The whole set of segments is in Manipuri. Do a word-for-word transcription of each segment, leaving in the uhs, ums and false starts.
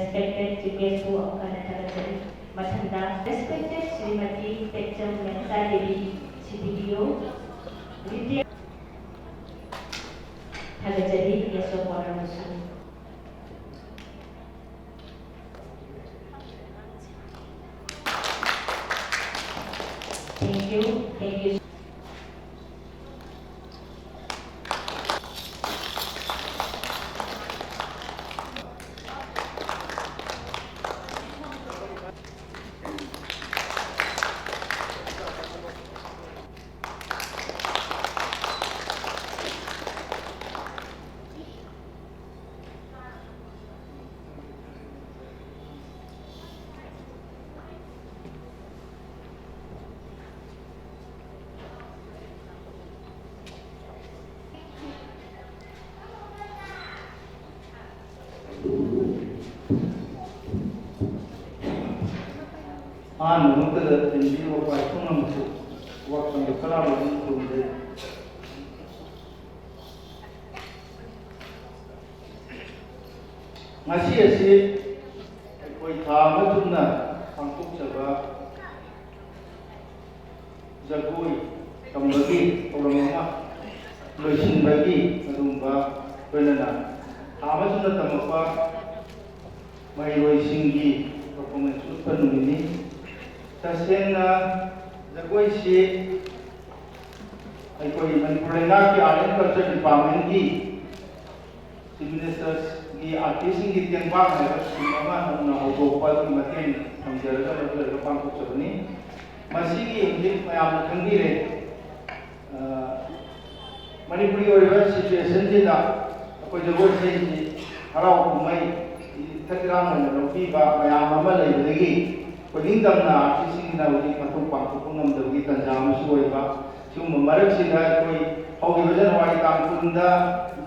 Respected chief guest ꯄꯨ ꯑꯃꯨꯛ ꯍꯟꯅ ꯊꯥꯒꯠꯆꯔꯤ꯫ ꯃꯊꯪꯗ respected Shrimati ꯇꯦꯛꯆꯝ ꯃꯦꯝꯆꯥ Devi, C D P O, retired, ꯊꯥꯒꯠꯆꯔꯤ꯫ Guest of honour ꯕꯨꯁꯨ꯫ Thank you, thank you꯫ ꯑꯍꯥꯟꯕꯃꯛꯇꯗ ꯊꯦꯝꯕꯤꯔꯤꯕ ꯈ꯭ꯋꯥꯏ ꯈꯨꯅꯃꯛꯄꯨ ꯋꯥꯐꯝꯗ ꯈꯔ ꯑꯗꯨꯝ ꯈꯨꯔꯨꯝꯖꯔꯤ꯫ ꯉꯁꯤ ꯑꯁꯤ ꯑꯩꯈꯣꯏ ꯊꯥ ꯑꯃ ꯆꯨꯞꯅ ꯄꯥꯡꯊꯣꯛꯆꯕ ꯖꯒꯣꯏ ꯇꯝꯕꯒꯤ ꯊꯧꯔꯝ ꯑꯃ ꯂꯣꯏꯁꯤꯟꯕꯒꯤ ꯑꯗꯨꯒꯨꯝꯕ, ꯂꯣꯏꯅꯅ ꯊꯥ ꯑꯃ ꯆꯨꯞꯅ ꯇꯝꯃꯛꯄ ꯃꯍꯩꯔꯣꯏꯁꯤꯡꯒꯤ performance ꯎꯠꯄ ꯅꯨꯃꯤꯠꯅꯤ꯫ ꯇꯁꯦꯡꯅ ꯖꯒꯣꯏꯁꯤ ꯑꯩꯈꯣꯏ ꯃꯅꯤꯄꯨꯔ ꯂꯩꯉꯥꯛꯀꯤ Art and Culture Department ꯀꯤ Chief Minister ꯒꯤ Artist ꯁꯤꯡꯒꯤ ꯇꯦꯡꯕꯥꯡ ꯍꯥꯏꯕ scheme ꯑꯃ ꯅꯧꯅ ꯍꯧꯗꯣꯛꯄ ꯑꯗꯨꯒꯤ ꯃꯇꯦꯡ ꯐꯪꯖꯔꯒ ꯂꯧꯖꯔꯒ ꯄꯥꯡꯊꯣꯛꯆꯕꯅꯤ꯫ ꯃꯁꯤꯒꯤ ꯍꯧꯖꯤꯛ ꯃꯌꯥꯝꯅ ꯈꯪꯕꯤꯔꯦ, ꯑ, ꯃꯅꯤꯄꯨꯔꯒꯤ ꯑꯣꯏꯔꯤꯕ situation ꯁꯤꯗ ꯑꯩꯈꯣꯏ ꯖꯒꯣꯏꯁꯦ ꯍꯔꯥꯎ ꯀꯨꯝꯍꯩ ꯏꯊꯠ ꯏꯔꯥꯡ ꯑꯣꯏꯅ ꯂꯧꯕꯤꯕ ꯃꯌꯥꯝ ꯑꯃ ꯂꯩꯕꯗꯒꯤ ꯑꯩꯈꯣꯏ ꯅꯤꯡꯇꯝꯅ artist ꯁꯤꯡꯅ ꯍꯧꯖꯤꯛ ꯃꯊꯧ ꯄꯥꯡꯊꯣꯛꯄ ꯉꯝꯗꯕꯒꯤ ꯇꯥꯟꯖꯥ ꯑꯃꯁꯨ ꯑꯣꯏꯕ꯫ ꯁꯤꯒꯨꯝꯕ ꯃꯔꯛꯁꯤꯗ ꯑꯩꯈꯣꯏ ꯍꯧꯈꯤꯕ January ꯇꯥꯡ ꯀꯨꯟꯗ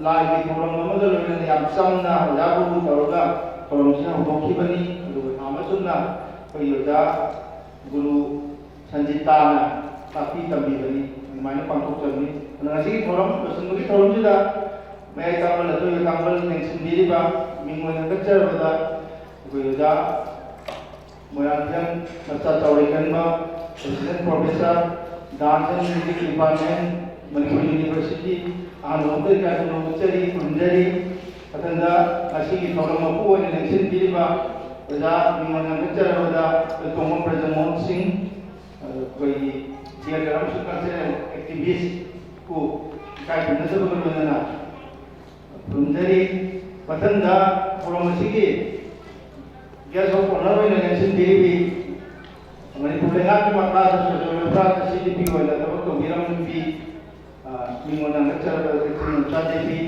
ꯂꯥꯏꯒꯤ ꯊꯧꯔꯝ ꯑꯃꯒ ꯂꯣꯏꯅꯅ ꯌꯥꯝ ꯆꯝꯅ ꯑꯣꯖꯥ ꯒꯨꯔꯨ ꯇꯧꯔꯒ ꯊꯧꯔꯝꯁꯤ ꯍꯧꯗꯣꯛꯈꯤꯕꯅꯤ꯫ ꯑꯗꯨꯒ ꯊꯥ ꯑꯃ ꯆꯨꯞꯅ ꯑꯩꯈꯣꯏꯒꯤ ꯑꯣꯖꯥ ꯒꯨꯔꯨ ꯁꯟꯖꯤꯇꯥꯅ ꯇꯥꯛꯄꯤ ꯇꯝꯕꯤꯕꯅꯤ꯫ ꯑꯗꯨꯃꯥꯏꯅ ꯄꯥꯡꯊꯣꯛꯆꯕꯅꯤ꯫ ꯑꯗꯨꯅ ꯉꯁꯤꯒꯤ ꯊꯧꯔꯝ ꯂꯣꯏꯁꯤꯟꯕꯒꯤ ꯊꯧꯔꯝꯁꯤꯗ ꯃꯌꯥꯏ ꯀꯥꯡꯕꯜ, ꯑꯊꯣꯏꯕ ꯀꯥꯡꯕꯜ ꯂꯦꯡꯁꯤꯟꯕꯤꯔꯤꯕ ꯃꯤꯡ ꯑꯣꯏꯅ ꯀꯠꯆꯔꯕꯗ ꯑꯩꯈꯣꯏ ꯑꯣꯖꯥ ꯃꯣꯏꯔꯥꯡꯊꯦꯝ ꯃꯆꯥ ꯆꯥꯎꯔꯩꯀꯟꯕ, Assistant Professor, Dance and Music Department, Manipur University, ꯑꯍꯥꯟꯕ ꯃꯛꯇꯗ ꯏꯀꯥꯏ ꯈꯨꯝꯅꯕ ꯎꯠꯆꯔꯤ, ꯈꯨꯔꯨꯝꯖꯔꯤ꯫ ꯃꯊꯪꯗ ꯉꯁꯤꯒꯤ ꯊꯧꯔꯝ ꯃꯄꯨ ꯑꯣꯏꯅ ꯂꯦꯡꯁꯤꯟꯕꯤꯔꯤꯕ ꯑꯣꯖꯥ ꯃꯤꯡ ꯑꯣꯏꯅ ꯂꯦꯡꯁꯤꯟꯖꯔꯕꯗ ꯇꯣꯡꯕ ꯕ꯭ꯔꯖꯃꯣꯍꯟ ꯁꯤꯡ, ꯑꯩꯈꯣꯏꯒꯤ theatre ꯑꯃꯁꯨꯡ cultural activist ꯄꯨ ꯏꯀꯥꯏ ꯈꯨꯝꯅꯖꯕꯒ ꯂꯣꯏꯅꯅ ꯈꯨꯔꯨꯝꯖꯔꯤ꯫ ꯃꯊꯪꯗ ꯊꯧꯔꯝ ꯑꯁꯤꯒꯤ guest of honour ꯑꯣꯏꯅ ꯂꯦꯡꯁꯤꯟꯕꯤꯔꯤꯕꯤ ꯃꯅꯤꯄꯨꯔ ꯂꯩꯉꯥꯛꯀꯤ ꯃꯈꯥꯗ social welfare ꯗ C D P ꯑꯣꯏꯅ ꯊꯕꯛ ꯇꯧꯕꯤꯔꯝꯕꯤ, ꯑ, ꯃꯤꯉꯣꯟꯗ ꯅꯠꯆꯔꯕ ꯏꯆꯦ ꯅꯨꯡꯆꯥ ꯗꯦꯕꯤ,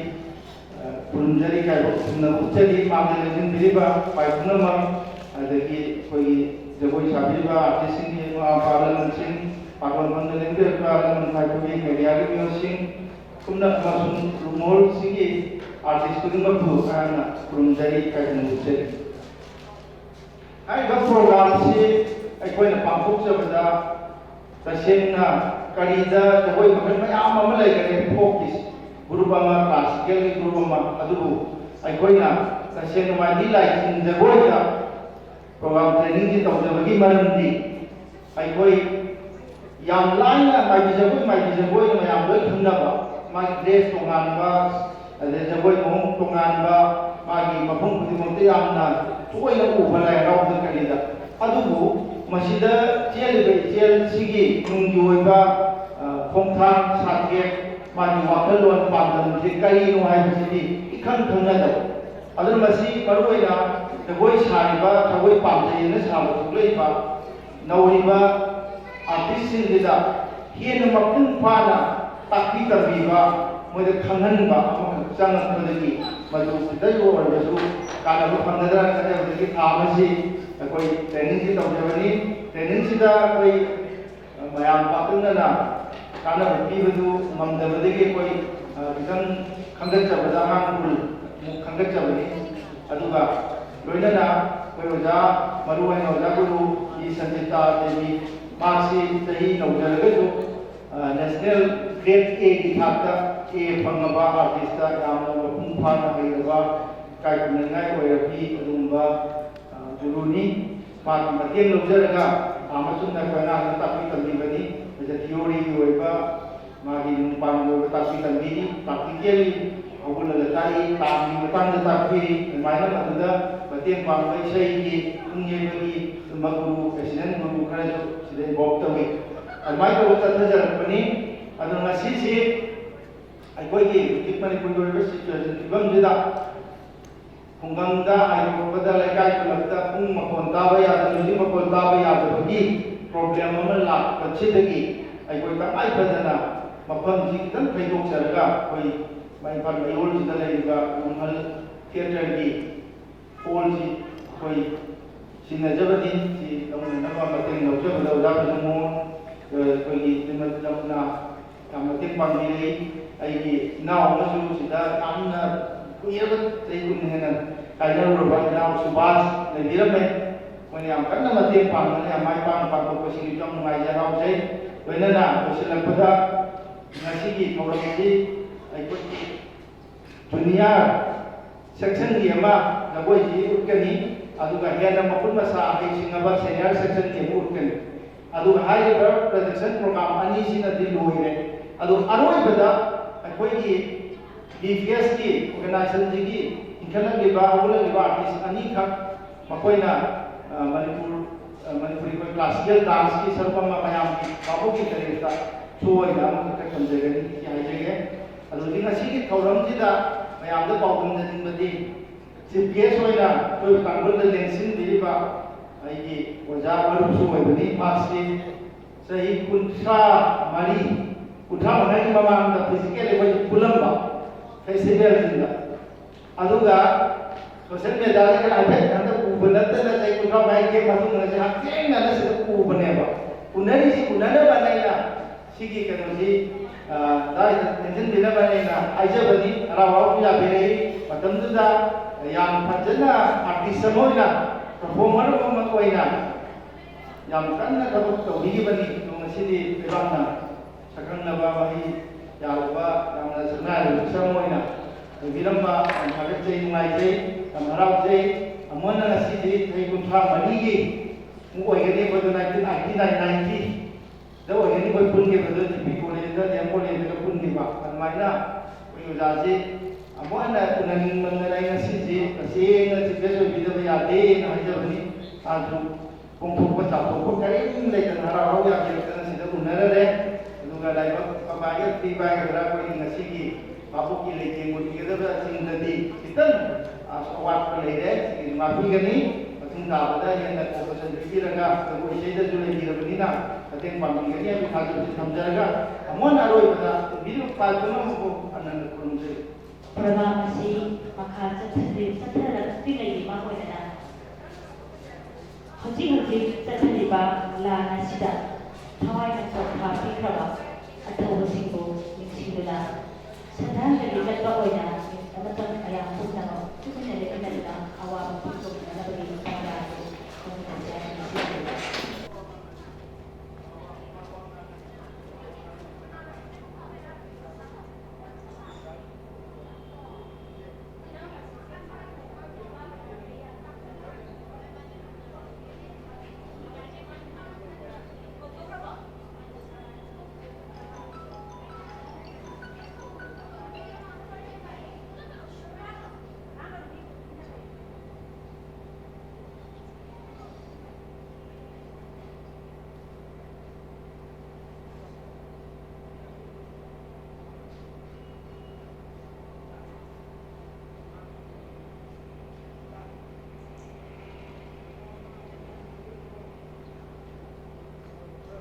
ꯑ, ꯈꯨꯔꯨꯝꯖꯔꯤ, ꯏꯀꯥꯏꯕ ꯈꯨꯝꯅꯕ ꯎꯠꯆꯔꯤ꯫ ꯃꯥꯡꯗ ꯂꯦꯡꯁꯤꯟꯕꯤꯔꯤꯕ ꯄꯥꯏ ꯄꯨꯝꯅꯃꯛ, ꯑꯗꯒꯤ ꯑꯩꯈꯣꯏꯒꯤ ꯖꯒꯣꯏ ꯁꯥꯕꯤꯔꯤꯕ artist ꯁꯤꯡꯒꯤ ꯃꯃꯥ ꯃꯄꯥ, ꯑꯍꯜ ꯂꯃꯟꯁꯤꯡ, ꯄꯥꯡꯒꯜ ꯐꯝꯗ ꯂꯦꯡꯕꯤꯔꯛꯄ ꯑꯍꯜ ꯂꯃꯟ ꯈ꯭ꯋꯥꯏ ꯄꯨꯝꯃꯤ, media ꯒꯤ ꯃꯤꯑꯣꯏꯁꯤꯡ ꯄꯨꯝꯅꯃꯛ ꯑꯃꯁꯨꯡ ꯂꯨꯍꯣꯡꯕꯁꯤꯡꯒꯤ artist ꯈꯨꯗꯤꯡꯃꯛꯄꯨ ꯑꯩꯍꯥꯛꯅ ꯈꯨꯔꯨꯝꯖꯔꯤ, ꯏꯀꯥꯏ ꯈꯨꯝꯅꯕ ꯎꯠꯆꯔꯤ꯫ ꯍꯥꯏꯔꯤꯕ program ꯁꯤ ꯑꯩꯈꯣꯏꯅ ꯄꯥꯡꯊꯣꯛꯆꯕꯗ ꯇꯁꯦꯡꯅ ꯀꯔꯤꯗ ꯖꯒꯣꯏ ꯃꯈꯜ ꯃꯌꯥꯝ ꯑꯃ ꯂꯩꯈꯔꯦ, folk ꯀꯤ group ꯑꯃ, classical ꯒꯤ group ꯑꯃ, ꯑꯗꯨꯕꯨ ꯑꯩꯈꯣꯏꯅ ꯇꯁꯦꯡꯅ ꯃꯥꯏꯕꯤ ꯂꯥꯏꯁꯤꯡ ꯖꯒꯣꯏꯗ program training ꯁꯤ ꯇꯧꯖꯕꯒꯤ ꯃꯔꯝꯗꯤ ꯑꯩꯈꯣꯏ ꯌꯥꯝ ꯂꯥꯏꯅ ꯃꯥꯏꯕꯤ ꯖꯒꯣꯏ, ꯃꯥꯏꯕꯤ ꯖꯒꯣꯏꯅ ꯃꯌꯥꯝ ꯂꯣꯏ ꯈꯪꯅꯕ, ꯃꯥꯒꯤ dress ꯇꯣꯉꯥꯟꯕ, ꯑꯗꯩ ꯖꯒꯣꯏ ꯃꯑꯣꯡ ꯇꯣꯉꯥꯟꯕ, ꯃꯥꯒꯤ ꯃꯐꯝ ꯈꯨꯗꯤꯡꯃꯛꯇ ꯌꯥꯝꯅ ꯇꯣꯏꯅ ꯎꯕ ꯂꯥꯏ ꯍꯔꯥꯎꯕꯗ ꯀꯔꯤꯗ꯫ ꯑꯗꯨꯕꯨ ꯃꯁꯤꯗ ꯆꯦꯜꯂꯤꯕ ꯏꯆꯦꯜꯁꯤꯒꯤ ꯅꯨꯡꯒꯤ ꯑꯣꯏꯕ, ꯑ, ꯈꯣꯡꯊꯥꯡ, ꯁꯥꯊꯦꯛ, ꯃꯥꯒꯤ ꯋꯥꯈꯜꯂꯣꯟ, ꯄꯥꯟꯗꯝꯁꯤ ꯀꯔꯤꯅꯣ ꯍꯥꯏꯕꯁꯤꯗꯤ ꯏꯈꯪ ꯈꯪꯅꯗꯕ꯫ ꯑꯗꯨꯅ ꯃꯁꯤ ꯃꯔꯨꯑꯣꯏꯅ ꯖꯒꯣꯏ ꯁꯥꯔꯤꯕ, ꯖꯒꯣꯏ ꯄꯥꯝꯖꯩꯅ ꯁꯥꯕ ꯊꯣꯛꯂꯛꯏꯕ ꯅꯧꯔꯤꯕ artist ꯁꯤꯡꯁꯤꯗ ꯍꯦꯟꯅ ꯃꯄꯨꯡ ꯐꯥꯅ ꯇꯥꯛꯄꯤ ꯇꯝꯕꯤꯕ, ꯃꯣꯏꯗ ꯈꯪꯍꯟꯕ ꯑꯃꯈꯛ ꯆꯪꯉꯛꯄꯗꯒꯤ ꯃꯗꯨ ꯈꯤꯇꯪ ꯑꯣꯏꯔꯕꯁꯨ ꯀꯥꯟꯅꯕ ꯐꯪꯒꯗ꯭ꯔꯥ ꯈꯟꯖꯕꯗꯒꯤ ꯊꯥ ꯑꯃꯁꯤ ꯑꯩꯈꯣꯏ training ꯁꯤ ꯇꯧꯖꯕꯅꯤ꯫ Training ꯁꯤꯗ ꯑꯩꯈꯣꯏ ꯃꯌꯥꯝ ꯄꯥꯛꯇꯛꯅꯅ ꯀꯥꯟꯅꯕ ꯄꯤꯕꯗꯨ ꯉꯝꯗꯕꯗꯒꯤ ꯑꯩꯈꯣꯏ, ꯑ, ꯈꯤꯇꯪ ꯈꯟꯒꯠꯆꯕꯗ ꯑꯉꯥꯡ ꯀꯨꯟ ꯃꯨꯛ ꯈꯟꯒꯠꯆꯕꯅꯤ꯫ ꯑꯗꯨꯒ ꯂꯣꯏꯅꯅ ꯑꯩꯈꯣꯏ ꯑꯣꯖꯥ, ꯃꯔꯨꯑꯣꯏꯅ ꯑꯣꯖꯥ ꯒꯨꯔꯨ ꯏ ꯁꯟꯖꯤꯇꯥ ꯗꯦꯕꯤ, ꯃꯍꯥꯛꯁꯤ ꯆꯍꯤ ꯅꯧꯖꯔꯒꯁꯨ, ꯑ, national grade A ꯒꯤ ꯊꯥꯛꯇ A ꯐꯪꯉꯕ artist, ꯌꯥꯝꯅ ꯃꯄꯨꯡ ꯐꯥꯅ ꯍꯩꯔꯕ ꯏꯀꯥꯏ ꯈꯨꯝꯅꯅꯤꯡꯉꯥꯏ ꯑꯣꯏꯔꯛꯄꯤ ꯑꯗꯨꯒꯨꯝꯕ, ꯑ, ꯒꯨꯔꯨꯅꯤ꯫ ꯃꯍꯥꯛꯀꯤ ꯃꯇꯦꯡ ꯂꯧꯖꯔꯒ ꯊꯥ ꯑꯃ ꯆꯨꯞꯅ ꯑꯩꯈꯣꯏ ꯑꯉꯥꯡꯁꯤꯡ ꯇꯥꯛꯄꯤ ꯇꯝꯕꯤꯕꯅꯤ꯫ ꯃꯁꯤꯗ theory ꯒꯤ ꯑꯣꯏꯕ ꯃꯥꯒꯤ ꯅꯤꯌꯣꯝ ꯄꯥꯟꯕ ꯑꯣꯏꯕ ꯇꯥꯛꯄꯤ ꯇꯝꯕꯤꯔꯤ, practically ꯍꯧꯒꯠꯂꯒ ꯇꯥꯛꯏ, ꯇꯥꯡꯒꯤ ꯃꯇꯥꯡꯗ ꯇꯥꯛꯄꯤꯔꯤ꯫ ꯑꯗꯨꯃꯥꯏꯅ ꯃꯗꯨꯗ ꯃꯇꯦꯡ ꯄꯥꯡꯕ ꯏꯁꯩꯒꯤ ꯄꯨꯡ ꯌꯩꯕꯒꯤ ꯑꯗꯨꯝꯕ ꯒꯨꯔꯨ, president ꯒꯨꯔꯨ ꯈꯔꯁꯨ ꯁꯤꯗ involve ꯇꯧꯏ꯫ ꯑꯗꯨꯃꯥꯏꯅ ꯇꯧꯕ ꯆꯠꯊꯖꯔꯛꯄꯅꯤ꯫ ꯑꯗꯣ ꯉꯁꯤꯁꯤ ꯑꯩꯈꯣꯏꯒꯤ ꯍꯧꯖꯤꯛ ꯃꯅꯤꯄꯨꯔꯒꯤ ꯑꯣꯏꯔꯤꯕ situation ꯐꯤꯕꯝꯁꯤꯗ ꯈꯨꯡꯒꯪꯗ ꯍꯥꯏꯗꯣꯔꯛꯄꯗ ꯂꯩꯀꯥꯏ ꯈꯨꯂꯛꯇ ꯄꯨꯡ ꯃꯈꯣꯟ ꯇꯥꯕ ꯌꯥꯗꯕ, music ꯃꯈꯣꯟ ꯇꯥꯕ ꯌꯥꯗꯕꯒꯤ problem ꯑꯃ ꯂꯥꯛꯄꯁꯤꯗꯒꯤ ꯑꯩꯈꯣꯏ ꯇꯉꯥꯏ ꯐꯗꯅ ꯃꯐꯝꯁꯤ ꯈꯤꯇꯪ ꯊꯩꯗꯣꯛꯆꯔꯒ ꯑꯩꯈꯣꯏ ꯏꯝꯐꯥꯜ ꯃꯌꯣꯜꯁꯤꯗ ꯂꯩꯔꯤꯕ ꯅꯨꯡꯍꯜ theatre ꯒꯤ hall ꯁꯤ ꯑꯩꯈꯣꯏ ꯁꯤꯟꯅꯖꯕꯅꯤ꯫ ꯁꯤ ꯇꯧꯅꯅꯕ ꯃꯇꯦꯡ ꯂꯧꯖꯕꯗ ꯑꯣꯖꯥ ꯕꯤꯖꯃꯣꯍꯟ, ꯑꯩꯈꯣꯏꯒꯤ ꯁ꯭ꯔꯤꯃꯇꯤ ꯖꯃꯨꯅꯥ, ꯌꯥꯝ ꯃꯇꯦꯡ ꯄꯥꯡꯕꯤꯔꯛꯏ꯫ ꯑꯩꯒꯤ ꯏꯅꯥꯎ ꯑꯃꯁꯨ ꯁꯤꯗ ꯌꯥꯝꯅ ꯀꯨꯏꯔꯕ, ꯆꯍꯤ ꯀꯨꯟ ꯍꯦꯟꯅ ꯀꯥꯏꯅꯔꯨꯔꯕ ꯏꯅꯥꯎ ꯁꯨꯕꯥꯁ ꯂꯩꯕꯤꯔꯝꯃꯦ꯫ ꯃꯣꯏꯅ ꯌꯥꯝ ꯀꯟꯅ ꯃꯇꯦꯡ ꯄꯥꯡꯗꯅ ꯌꯥꯝ ꯃꯥꯏ ꯄꯥꯛꯅ ꯄꯥꯡꯊꯣꯛꯄꯁꯤꯒꯤꯁꯨ ꯌꯥꯝ ꯅꯨꯡꯉꯥꯏꯖꯩ, ꯍꯔꯥꯎꯖꯩ꯫ ꯂꯣꯏꯅꯅ ꯂꯣꯏꯁꯤꯜꯂꯛꯄꯗ ꯉꯁꯤꯒꯤ ꯊꯧꯔꯝ ꯑꯁꯤ ꯑꯩꯈꯣꯏꯒꯤ junior section ꯒꯤ ꯑꯃ ꯖꯒꯣꯏꯁꯤ ꯎꯠꯀꯅꯤ, ꯑꯗꯨꯒ ꯍꯦꯟꯅ ꯃꯈꯨꯠ ꯃꯁꯥ ꯍꯩꯁꯤꯡꯉꯕ senior section ꯒꯤ ꯑꯃ ꯎꯠꯀꯅꯤ꯫ ꯑꯗꯨꯒ ꯍꯥꯏꯔꯤꯕ production program ꯑꯅꯤꯁꯤꯅꯗꯤ ꯂꯣꯏꯔꯦ꯫ ꯑꯗꯨ ꯑꯔꯣꯏꯕꯗ ꯑꯩꯈꯣꯏꯒꯤ B P S ꯀꯤ organization ꯁꯤꯒꯤ ꯏꯟꯈꯠꯂꯛꯂꯤꯕ, ꯍꯧꯒꯠꯂꯛꯂꯤꯕ artist ꯑꯅꯤꯈꯛ, ꯃꯈꯣꯏꯅ, ꯑ, ꯃꯅꯤꯄꯨꯔ, ꯑ, ꯃꯅꯤꯄꯨꯔꯤ ꯑꯩꯈꯣꯏ classical dance ꯀꯤ ꯁꯔꯨꯛ ꯑꯃ ꯃꯌꯥꯝꯒꯤ ꯚꯥꯕꯣꯛꯀꯤ interest show ꯑꯣꯏꯅ ꯑꯃꯈꯛꯇ ꯊꯝꯖꯒꯅꯤ ꯍꯥꯏꯖꯒꯦ꯫ ꯑꯗꯨꯗꯤ ꯉꯁꯤꯒꯤ ꯊꯧꯔꯝꯁꯤꯗ ꯃꯌꯥꯝꯗ ꯄꯥꯎꯗꯝꯖꯅꯤꯡꯕꯗꯤ, chief guest ꯑꯣꯏꯅ ꯑꯩꯈꯣꯏ ꯇꯥꯡꯈꯨꯜꯗ ꯂꯦꯡꯁꯤꯟꯕꯤꯔꯤꯕ ꯑꯩꯒꯤ ꯑꯣꯖꯥ ꯃꯔꯨꯞꯁꯨ ꯑꯣꯏꯕꯅꯤ꯫ ꯃꯍꯥꯛꯁꯤ ꯆꯍꯤ ꯀꯨꯟꯊ꯭ꯔꯥ ꯃꯔꯤ, ꯀꯨꯟꯊ꯭ꯔꯥ ꯃꯉꯥꯒꯤ ꯃꯃꯥꯡꯗ physically ꯑꯩꯈꯣꯏ ꯄꯨꯜꯂꯝꯕ festival ꯁꯤꯡꯗ꯫ ꯑꯗꯨꯒ social media ꯗꯒ ꯍꯥꯏꯐꯦꯠ ꯍꯟꯗꯛ ꯎꯕ ꯅꯠꯇꯅ ꯆꯍꯤ ꯀꯨꯟꯊ꯭ꯔꯥ ꯃꯉꯥꯒꯤ gap ꯃꯇꯨꯡꯗ ꯉꯁꯤ ꯍꯛꯊꯦꯡꯅꯅ ꯁꯤꯗ ꯎꯕꯅꯦꯕ꯫ ꯎꯅꯔꯤꯁꯤ ꯎꯅꯅꯕꯅ ꯑꯩꯅ ꯁꯤꯒꯤ ꯀꯩꯅꯣꯁꯤ, ꯑ, ꯗꯥꯏꯗ ꯊꯦꯡꯖꯤꯟꯕꯤꯅꯕꯅ ꯑꯩꯅ ꯍꯥꯏꯖꯕꯅꯤ꯫ ꯍꯔꯥꯎ ꯍꯔꯥꯎ ꯌꯥꯕꯤꯔꯛꯏ꯫ ꯃꯇꯝꯗꯨꯗ ꯌꯥꯝ ꯐꯖꯅ artist ꯑꯃ ꯑꯣꯏꯅ, performer ꯑꯃ ꯑꯣꯏꯅ ꯌꯥꯝ ꯀꯟꯅ ꯊꯕꯛ ꯇꯧꯕꯤꯈꯤꯕꯅꯤ꯫ ꯑꯗꯣ ꯉꯁꯤꯗꯤ ꯂꯩꯕꯥꯛꯅ ꯁꯛꯈꯪꯅꯕ ꯃꯍꯩ ꯌꯥꯜꯂꯕ ꯌꯥꯝꯅ ꯁꯛꯅꯥꯏꯔꯕ ꯃꯤꯁꯛ ꯑꯃ ꯑꯣꯏꯅ ꯑꯣꯏꯕꯤꯔꯝꯕ ꯌꯥꯝ ꯊꯥꯒꯠꯆꯩ, ꯅꯨꯡꯉꯥꯏꯖꯩ, ꯌꯥꯝ ꯍꯔꯥꯎꯖꯩ꯫ ꯑꯃꯨꯛ ꯍꯟꯅ ꯉꯁꯤꯗꯤ ꯆꯍꯤ ꯀꯨꯟꯊ꯭ꯔꯥ ꯃꯔꯤꯒꯤ ꯑꯃꯨꯛ ꯑꯣꯏꯒꯅꯤ ꯑꯩꯈꯣꯏꯗꯣ, nineteen eighty-nine ninety ꯗ ꯑꯣꯏꯒꯅꯤ ꯑꯩꯈꯣꯏ ꯄꯨꯟꯈꯤꯕꯗꯣ, ꯖꯤ ꯄꯤ ꯀꯣꯂꯦꯖꯇ, ꯗꯤ ꯑꯦꯝ ꯀꯣꯂꯦꯖꯇꯒ ꯄꯨꯟꯈꯤꯕ꯫ ꯑꯗꯨꯃꯥꯏꯅ ꯑꯩꯈꯣꯏ ꯑꯣꯖꯥꯁꯤ ꯑꯃꯨꯛ ꯍꯟꯅ ꯎꯅꯅꯤꯡꯃꯟꯗꯅ ꯑꯩ ꯉꯁꯤꯁꯦ ꯇꯁꯦꯡꯅ ꯆꯤꯐ ꯒꯦꯁ ꯑꯣꯏꯕꯤꯗꯕ ꯌꯥꯗꯦꯅ ꯍꯥꯏꯖꯕꯅꯤ꯫ ꯃꯥꯁꯨ ꯐꯣꯡꯗꯣꯛꯄ ꯆꯥꯎꯊꯣꯛꯄ ꯀꯔꯤꯝ ꯂꯩꯇꯅ ꯍꯔꯥꯎ ꯍꯔꯥꯎ ꯌꯥꯕꯤꯔꯛꯇꯅ ꯁꯤꯗ ꯎꯅꯔꯔꯦ꯫ ꯑꯗꯨꯒ ꯂꯥꯏꯕꯛ ꯄꯥꯏꯒ ꯄꯤꯕ ꯍꯥꯏꯒꯗ꯭ꯔꯥ, ꯑꯩꯈꯣꯏꯒꯤ ꯉꯁꯤꯒꯤ ꯚꯥꯕꯣꯛꯀꯤ ꯂꯩꯇꯦꯡꯕ ꯄꯤꯒꯗꯕꯁꯤꯡꯗꯗꯤ ꯈꯤꯇꯪ, ꯑ, ꯑꯋꯥꯠꯄ ꯂꯩꯔꯦ꯫ ꯁꯤꯒꯤꯁꯨ ꯉꯥꯛꯄꯤꯒꯅꯤ꯫ ꯃꯇꯨꯡ ꯇꯥꯕꯗ ꯍꯦꯟꯅ cooperation ꯄꯤꯕꯤꯔꯒ ꯑꯩꯈꯣꯏ ꯏꯁꯩꯗꯁꯨ ꯂꯩꯕꯤꯔꯕꯅꯤꯅ ꯃꯇꯦꯡ ꯄꯥꯡꯕꯤꯒꯅꯤ ꯍꯥꯏꯕꯒꯤ ꯊꯥꯖꯕꯁꯤ ꯊꯝꯖꯔꯒ, ꯑꯃꯨꯛ ꯍꯟꯅ ꯑꯔꯣꯏꯕꯗ ꯇꯧꯕꯤꯔꯤꯕ ꯄꯥꯏ ꯄꯨꯝꯅꯃꯛꯄꯨ ꯑꯅꯟꯗ ꯈꯨꯔꯨꯝꯖꯔꯤ꯫ ꯄ꯭ꯔꯣꯒ꯭ꯔꯥꯝ ꯑꯁꯤ ꯃꯈꯥ ꯆꯠꯊꯗ꯭ꯔꯤ-, ꯆꯠꯊꯔꯛꯇ꯭ꯔꯤꯉꯩꯒꯤ ꯃꯥꯡꯑꯣꯏꯅꯅ ꯍꯧꯖꯤꯛ ꯍꯧꯖꯤꯛ ꯆꯠꯊꯔꯤꯕ ꯂꯥꯟ ꯑꯁꯤꯗ ꯊꯋꯥꯏꯅ ꯆꯣꯛꯊꯥ ꯄꯤꯈ꯭ꯔꯕ ꯑꯊꯧꯕꯁꯤꯡꯕꯨ ꯅꯤꯡꯁꯤꯡꯗꯨꯅ ꯁꯟꯗꯥꯟꯗꯒꯤ ꯆꯠꯄ ꯑꯣꯏꯅ ꯑꯃꯇꯪ ꯃꯌꯥꯝ ꯄꯨꯝꯅꯃꯛ ꯇꯨꯃꯤꯟꯅ ꯂꯦꯞꯃꯤꯟꯅꯗꯨꯅ ꯑꯋꯥꯕ ꯐꯣꯡꯗꯣꯛꯃꯤꯟꯅꯅꯕꯒꯤ ꯄꯥꯎꯇꯥꯛ ꯑꯗꯨ ꯈꯪꯃꯤꯟꯅꯁꯤ ꯍꯥꯏꯅ ꯅꯤꯡꯁꯤꯡꯖꯔꯤ꯫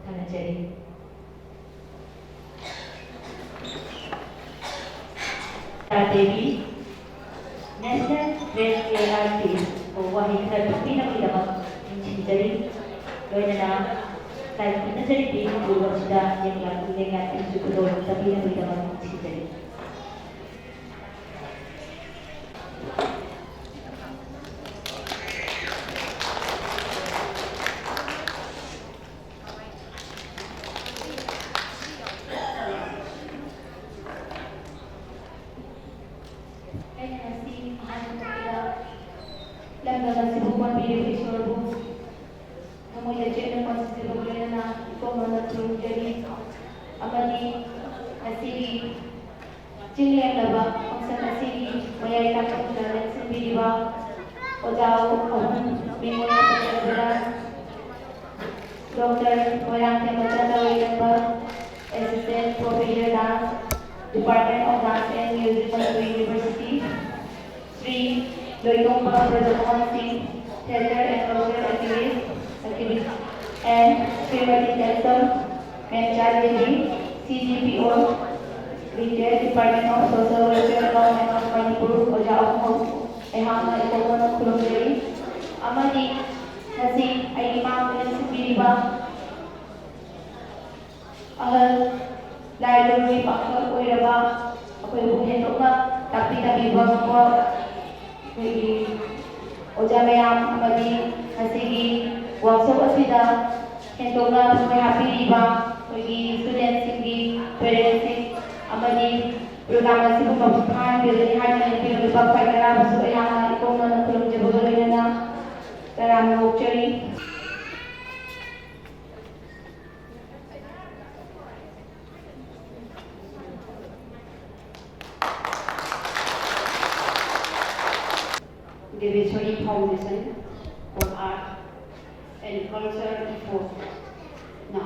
ꯊꯥꯒꯠꯆꯔꯤ꯫ ꯇꯥ ꯗꯦꯕꯤ, National Great Artist ꯕꯨ ꯋꯥꯍꯩ ꯈꯔ ꯊꯝꯕꯤꯅꯕꯒꯤꯗꯃꯛ ꯅꯤꯡꯁꯤꯡꯖꯔꯤ꯫ ꯂꯣꯏꯅꯅ ꯂꯥꯏ ꯈꯨꯔꯨꯝꯖꯔꯤꯕꯤ ꯃꯄꯨ ꯑꯁꯤꯗ ꯂꯦꯡꯌꯥꯟ-, ꯂꯦꯡꯌꯥꯟ ꯈꯔꯁꯨ ꯈꯨꯗꯣꯜ ꯇꯝꯕꯤꯅꯕꯒꯤꯗꯃꯛ ꯅꯤꯡꯁꯤꯡꯖꯔꯤ꯫ ꯉꯁꯤꯕꯨ ꯄꯥꯟꯕꯤꯔꯤꯕ ꯏꯁꯣꯔꯕꯨ ꯊꯃꯣꯏꯗ ꯆꯦꯠꯅ ꯄꯥꯝꯖꯕꯒ ꯂꯣꯏꯅꯅ ꯏꯀꯣꯝ ꯃꯅ ꯈꯨꯔꯨꯝꯖꯔꯤ꯫ ꯑꯃꯗꯤ ꯉꯁꯤꯒꯤ ꯆꯤꯡ ꯂꯦꯝꯂꯕ ꯐꯪꯁꯟ ꯑꯁꯤꯒꯤ ꯃꯌꯥꯏ ꯀꯥꯊꯣꯛꯇꯨꯅ ꯂꯦꯡꯁꯤꯟꯕꯤꯔꯤꯕ ꯑꯣꯖꯥ ꯑꯍꯨꯝ, ꯃꯤꯡ ꯑꯣꯏꯅ ꯄꯟꯖꯔꯕꯗ, ꯗꯣꯛꯇꯔ ꯃꯣꯏꯔꯥꯡꯊꯦꯝ ꯃꯆꯟ ꯇꯧꯔꯤꯀꯟꯕ, Assistant Professor Dance, Department of Dance and Music, Manipur University, Shri Loitongba Brajamohan Singh, Theatre and Cultural Activist, Activist, and Shrimati Tensel Memcha Devi, C G P O, Retired, Department of Social Welfare, Government of Manipur, ꯑꯣꯖꯥ ꯑꯍꯨꯝꯃꯛ ꯑꯩꯍꯥꯛꯅ ꯏꯀꯣꯛ ꯀꯣꯟꯅ ꯈꯨꯔꯨꯝꯖꯔꯤ꯫ ꯑꯃꯗꯤ ꯉꯁꯤ ꯑꯩꯒꯤ ꯃꯥꯡꯗ ꯂꯦꯡꯁꯤꯟꯕꯤꯔꯤꯕ ꯑꯍꯜ ꯂꯥꯏ ꯂꯣꯏꯕꯒꯤ ꯄꯥꯡꯒꯜ ꯑꯣꯏꯔꯕ, ꯑꯩꯈꯣꯏꯕꯨ ꯍꯦꯟꯗꯣꯛꯅ ꯇꯥꯛꯄꯤ ꯇꯝꯕꯤꯕ ꯉꯝꯕ ꯑꯩꯈꯣꯏꯒꯤ ꯑꯣꯖꯥ ꯃꯌꯥꯝ ꯑꯃꯗꯤ ꯉꯁꯤꯒꯤ workshop ꯑꯁꯤꯗ ꯍꯦꯟꯗꯣꯛꯅ ꯊꯋꯥꯏ ꯍꯥꯞꯄꯤꯔꯤꯕ ꯑꯩꯈꯣꯏꯒꯤ studentꯁꯤꯡꯒꯤ parentsꯁꯤꯡ ꯑꯃꯗꯤ program ꯑꯁꯤꯕꯨ ꯃꯄꯨꯡ ꯐꯥꯍꯟꯕꯤꯒꯅꯤ ꯍꯥꯏꯅ ꯂꯦꯡꯕꯤꯔꯝꯂꯤꯕ ꯈ꯭ꯋꯥꯏ ꯅꯔꯥꯕꯁꯨ ꯑꯩꯍꯥꯛꯅ ꯏꯀꯣꯝꯅꯅ ꯈꯨꯔꯨꯝꯖꯕꯒ ꯂꯣꯏꯅꯅ ꯇꯔꯥꯝꯅ ꯑꯣꯛꯆꯔꯤ꯫ Deveshwari Foundation for Art and Culture Effortꯅ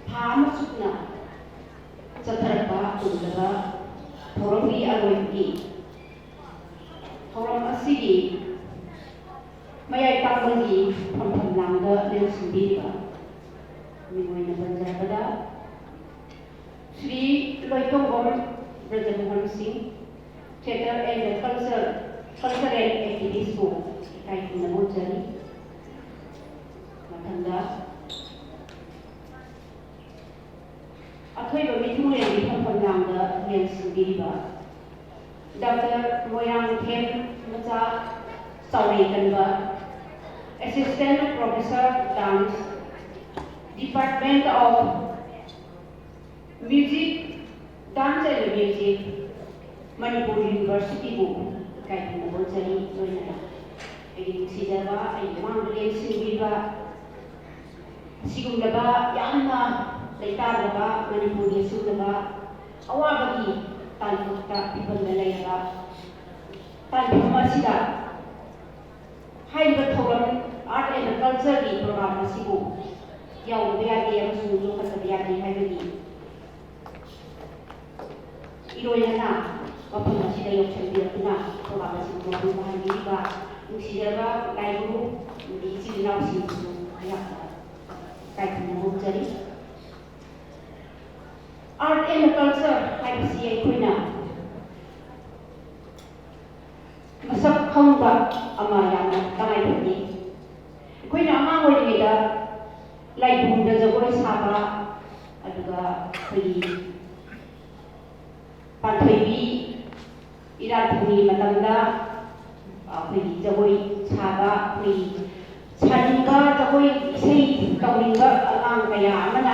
ꯊꯥ ꯑꯃ ꯆꯨꯞꯅ ꯆꯠꯊꯔꯛꯄ ꯇꯧꯖꯕ ꯊꯧꯔꯝꯒꯤ ꯑꯔꯣꯏꯕꯒꯤ ꯊꯧꯔꯝ ꯑꯁꯤꯒꯤ ꯃꯌꯥꯏ ꯇꯥꯡꯕꯒꯤ ꯐꯝꯐꯝ ꯂꯥꯡꯗ ꯂꯦꯡꯁꯤꯟꯕꯤꯔꯤꯕ ꯃꯤꯡ ꯑꯣꯏꯅ ꯄꯟꯖꯔꯕꯗ, ꯁ꯭ꯔꯤ ꯂꯣꯏꯇꯣꯡꯕꯝ Brajmohan Singh, Theatre and Culture, Cultural Activistꯄꯨ ꯏꯀꯥꯏ ꯈꯨꯝꯅꯕ ꯎꯠꯆꯔꯤ꯫ ꯃꯊꯪꯗ ꯑꯊꯣꯏꯕ ꯃꯤꯊꯨꯡꯂꯦꯟꯒꯤ ꯐꯝꯐꯝ ꯂꯥꯡꯗ ꯂꯦꯡꯁꯤꯟꯕꯤꯔꯤꯕ ꯗꯥꯛꯇꯔ ꯃꯣꯏꯔꯥꯡꯊꯦꯝ ꯃꯆꯥ ꯆꯥꯎꯔꯦꯀꯟꯕ, Assistant Professor Dance, Department of Music, Dance and Music, Manipur Universityꯕꯨ ꯏꯀꯥꯏ ꯈꯨꯝꯅꯕ ꯎꯠꯆꯔꯤ꯫ ꯂꯣꯏꯅꯅ ꯑꯩꯒꯤ ꯅꯨꯡꯁꯤꯖꯕ, ꯑꯩꯒꯤ ꯃꯥꯡꯗ ꯂꯦꯡꯁꯤꯟꯕꯤꯕ, ꯑꯁꯤꯒꯨꯝꯂꯕ ꯌꯥꯝꯅ ꯂꯩꯇꯥꯗ꯭ꯔꯕ ꯃꯅꯤꯄꯨꯔꯒꯤ ꯑꯁꯤꯒꯨꯝꯂꯕ ꯑꯋꯥꯕꯒꯤ ꯇꯥꯟꯐꯝꯗ, ꯐꯤꯕꯝꯗ ꯂꯩꯔꯕ ꯇꯥꯟꯐꯝ ꯑꯁꯤꯗ ꯍꯥꯏꯔꯤꯕ ꯊꯧꯔꯝ Art and Cultureꯒꯤ program ꯑꯁꯤꯕꯨ ꯌꯥꯎꯗꯕ ꯌꯥꯗꯦ ꯑꯃꯁꯨꯡ ꯂꯧꯈꯠꯇꯕ ꯌꯥꯗꯦ ꯍꯥꯏꯕꯒꯤ ꯏꯔꯣꯏꯅꯅ ꯃꯐꯝ ꯑꯁꯤꯗ ꯌꯥꯎꯁꯪꯕꯤꯔꯛꯇꯨꯅ ꯊꯧꯔꯝ ꯑꯁꯤꯕꯨ ꯃꯄꯨꯡ ꯐꯥꯍꯟꯕꯤꯔꯤꯕ ꯅꯨꯡꯁꯤꯖꯔꯕ ꯂꯥꯏꯕꯨ ꯏꯆꯤꯜ ꯏꯅꯥꯎꯁꯤꯡꯕꯨꯁꯨ ꯑꯩꯍꯥꯛꯅ ꯏꯀꯥꯏ ꯈꯨꯝꯅꯕ ꯎꯠꯆꯔꯤ꯫ Art and Culture ꯍꯥꯏꯕꯁꯤ ꯑꯩꯈꯣꯏꯅ ꯃꯁꯛ ꯈꯪꯕ ꯑꯃ ꯌꯥꯝꯅ ꯇꯉꯥꯏ ꯐꯗꯦ꯫ ꯑꯩꯈꯣꯏꯅ ꯑꯉꯥꯡ ꯑꯣꯏꯔꯤꯉꯩꯗ ꯂꯥꯏꯕꯨꯡꯗ ꯖꯒꯣꯏ ꯁꯥꯕ, ꯑꯗꯨꯒ ꯑꯩꯈꯣꯏꯒꯤ ꯄꯥꯟꯊꯣꯏꯕꯤ ꯏꯔꯥꯠ ꯊꯧꯅꯤ ꯃꯇꯝꯗ ꯑꯩꯈꯣꯏꯒꯤ ꯖꯒꯣꯏ ꯁꯥꯕ, ꯑꯩꯈꯣꯏꯒꯤ ꯁꯥꯅꯤꯡꯕ, ꯖꯒꯣꯏ ꯏꯁꯩ ꯇꯧꯅꯤꯡꯕ ꯑꯉꯥꯡ ꯀꯌꯥ ꯑꯃꯅ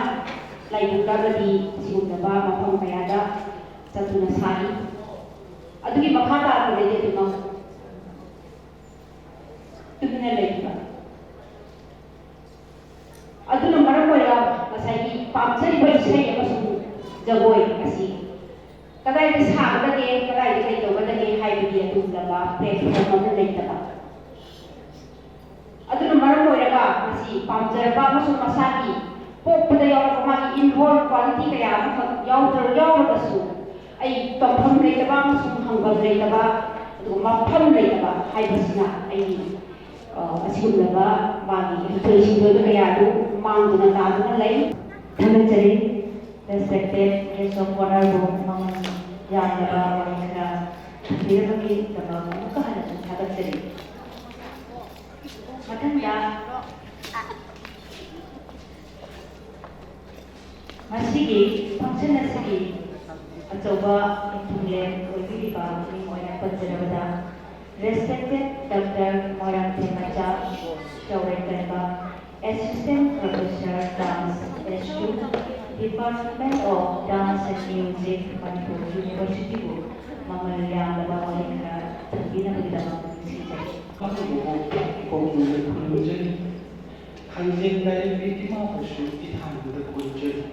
ꯂꯥꯏꯕꯨꯡꯗ ꯑꯃꯗꯤ ꯁꯤꯒꯨꯝꯂꯕ ꯃꯐꯝ ꯀꯌꯥꯗ ꯆꯠꯇꯨꯅ ꯁꯥꯔꯤ꯫ ꯑꯗꯨꯒꯤ ꯃꯈꯥ ꯇꯥꯔꯛꯄꯗꯩꯗꯤ ꯑꯗꯨꯃꯛ ꯇꯨꯃꯤꯟꯅ ꯂꯩꯈꯤꯕ꯫ ꯑꯗꯨꯅ ꯃꯔꯝ ꯑꯣꯏꯔꯒ ꯉꯁꯥꯏꯒꯤ ꯄꯥꯝꯖꯔꯤꯕ ꯏꯁꯩ ꯑꯃꯁꯨꯡ ꯖꯒꯣꯏ ꯑꯁꯤ ꯀꯗꯥꯏꯗ ꯁꯥꯒꯗꯒꯦ, ꯀꯗꯥꯏꯗ ꯀꯩ ꯇꯧꯒꯗꯒꯦ ꯍꯥꯏꯕꯒꯤ ꯑꯗꯨꯒꯨꯝꯂꯕ platform ꯑꯃ ꯂꯩꯇꯕ꯫ ꯑꯗꯨꯅ ꯃꯔꯝ ꯑꯣꯏꯔꯒ ꯃꯁꯤ ꯄꯥꯝꯖꯔꯕ ꯑꯃꯁꯨꯡ ꯃꯁꯥꯒꯤ ꯄꯣꯛꯄꯗ ꯌꯥꯎꯔꯛꯄ ꯃꯥꯒꯤ inborn quality ꯀꯌꯥ ꯑꯃꯈꯛ ꯌꯥꯎꯗ꯭ꯔ-, ꯌꯥꯎꯔꯒꯁꯨ ꯑꯩ ꯇꯧꯐꯝ ꯂꯩꯇꯕ ꯑꯃꯁꯨꯡ ꯍꯪꯐꯝ ꯂꯩꯇꯕ, ꯑꯗꯨꯒ ꯃꯐꯝ ꯂꯩꯇꯕ ꯍꯥꯏꯕꯁꯤꯅ ꯑꯩꯒꯤ, ꯑ, ꯑꯁꯤꯒꯨꯝꯂꯕ ꯃꯥꯒꯤ ꯍꯩꯊꯣꯏ ꯁꯤꯡꯊꯣꯏꯕ ꯀꯌꯥ ꯑꯗꯨ ꯃꯥꯡꯗꯨꯅ ꯇꯥꯗꯨꯅ ꯂꯩ꯫ ꯊꯥꯒꯠꯆꯔꯤ꯫ Respected guest of honorꯕꯨ ꯃꯃꯜ ꯌꯥꯝꯂꯕ ꯋꯥꯍꯩ ꯈꯔ ꯊꯝꯕꯤꯔꯕꯒꯤꯗꯃꯛ ꯑꯃꯨꯛꯀ ꯍꯟꯅꯁꯨ ꯊꯥꯒꯠꯆꯔꯤ꯫ ꯃꯊꯪꯗ ꯉꯁꯤꯒꯤ function ꯑꯁꯤꯒꯤ ꯑꯆꯧꯕ ꯃꯤꯊꯨꯡꯂꯦꯟ ꯑꯣꯏꯕꯤꯔꯤꯕ ꯃꯤꯡ ꯑꯣꯏꯅ ꯄꯟꯖꯔꯕꯗ, Respected Doctor ꯃꯣꯏꯔꯥꯡꯊꯦꯝ ꯃꯆꯥ ꯆꯥꯎꯔꯦꯟꯀꯟꯕ, Assistant Professor Dance, S two, Department of Dance and Music, Manipur Universityꯕꯨ ꯃꯃꯜ ꯌꯥꯝꯂꯕ ꯋꯥꯍꯩ ꯈꯔ ꯊꯝꯕꯤꯅꯕꯒꯤꯗꯃꯛ ꯅꯤꯡꯁꯤꯡꯖꯔꯤ꯫ ꯏꯀꯣꯛ ꯅꯣꯏꯅ ꯈꯨꯔꯨꯝꯖꯔꯤ꯫ ꯈꯥꯡꯖꯦꯟ ꯂꯥꯏꯔꯦꯝꯕꯤ ꯏꯃꯥꯕꯨꯁꯨ ꯏꯊꯥꯅꯨꯡꯗ ꯈꯨꯔꯨꯝꯖꯔꯤ꯫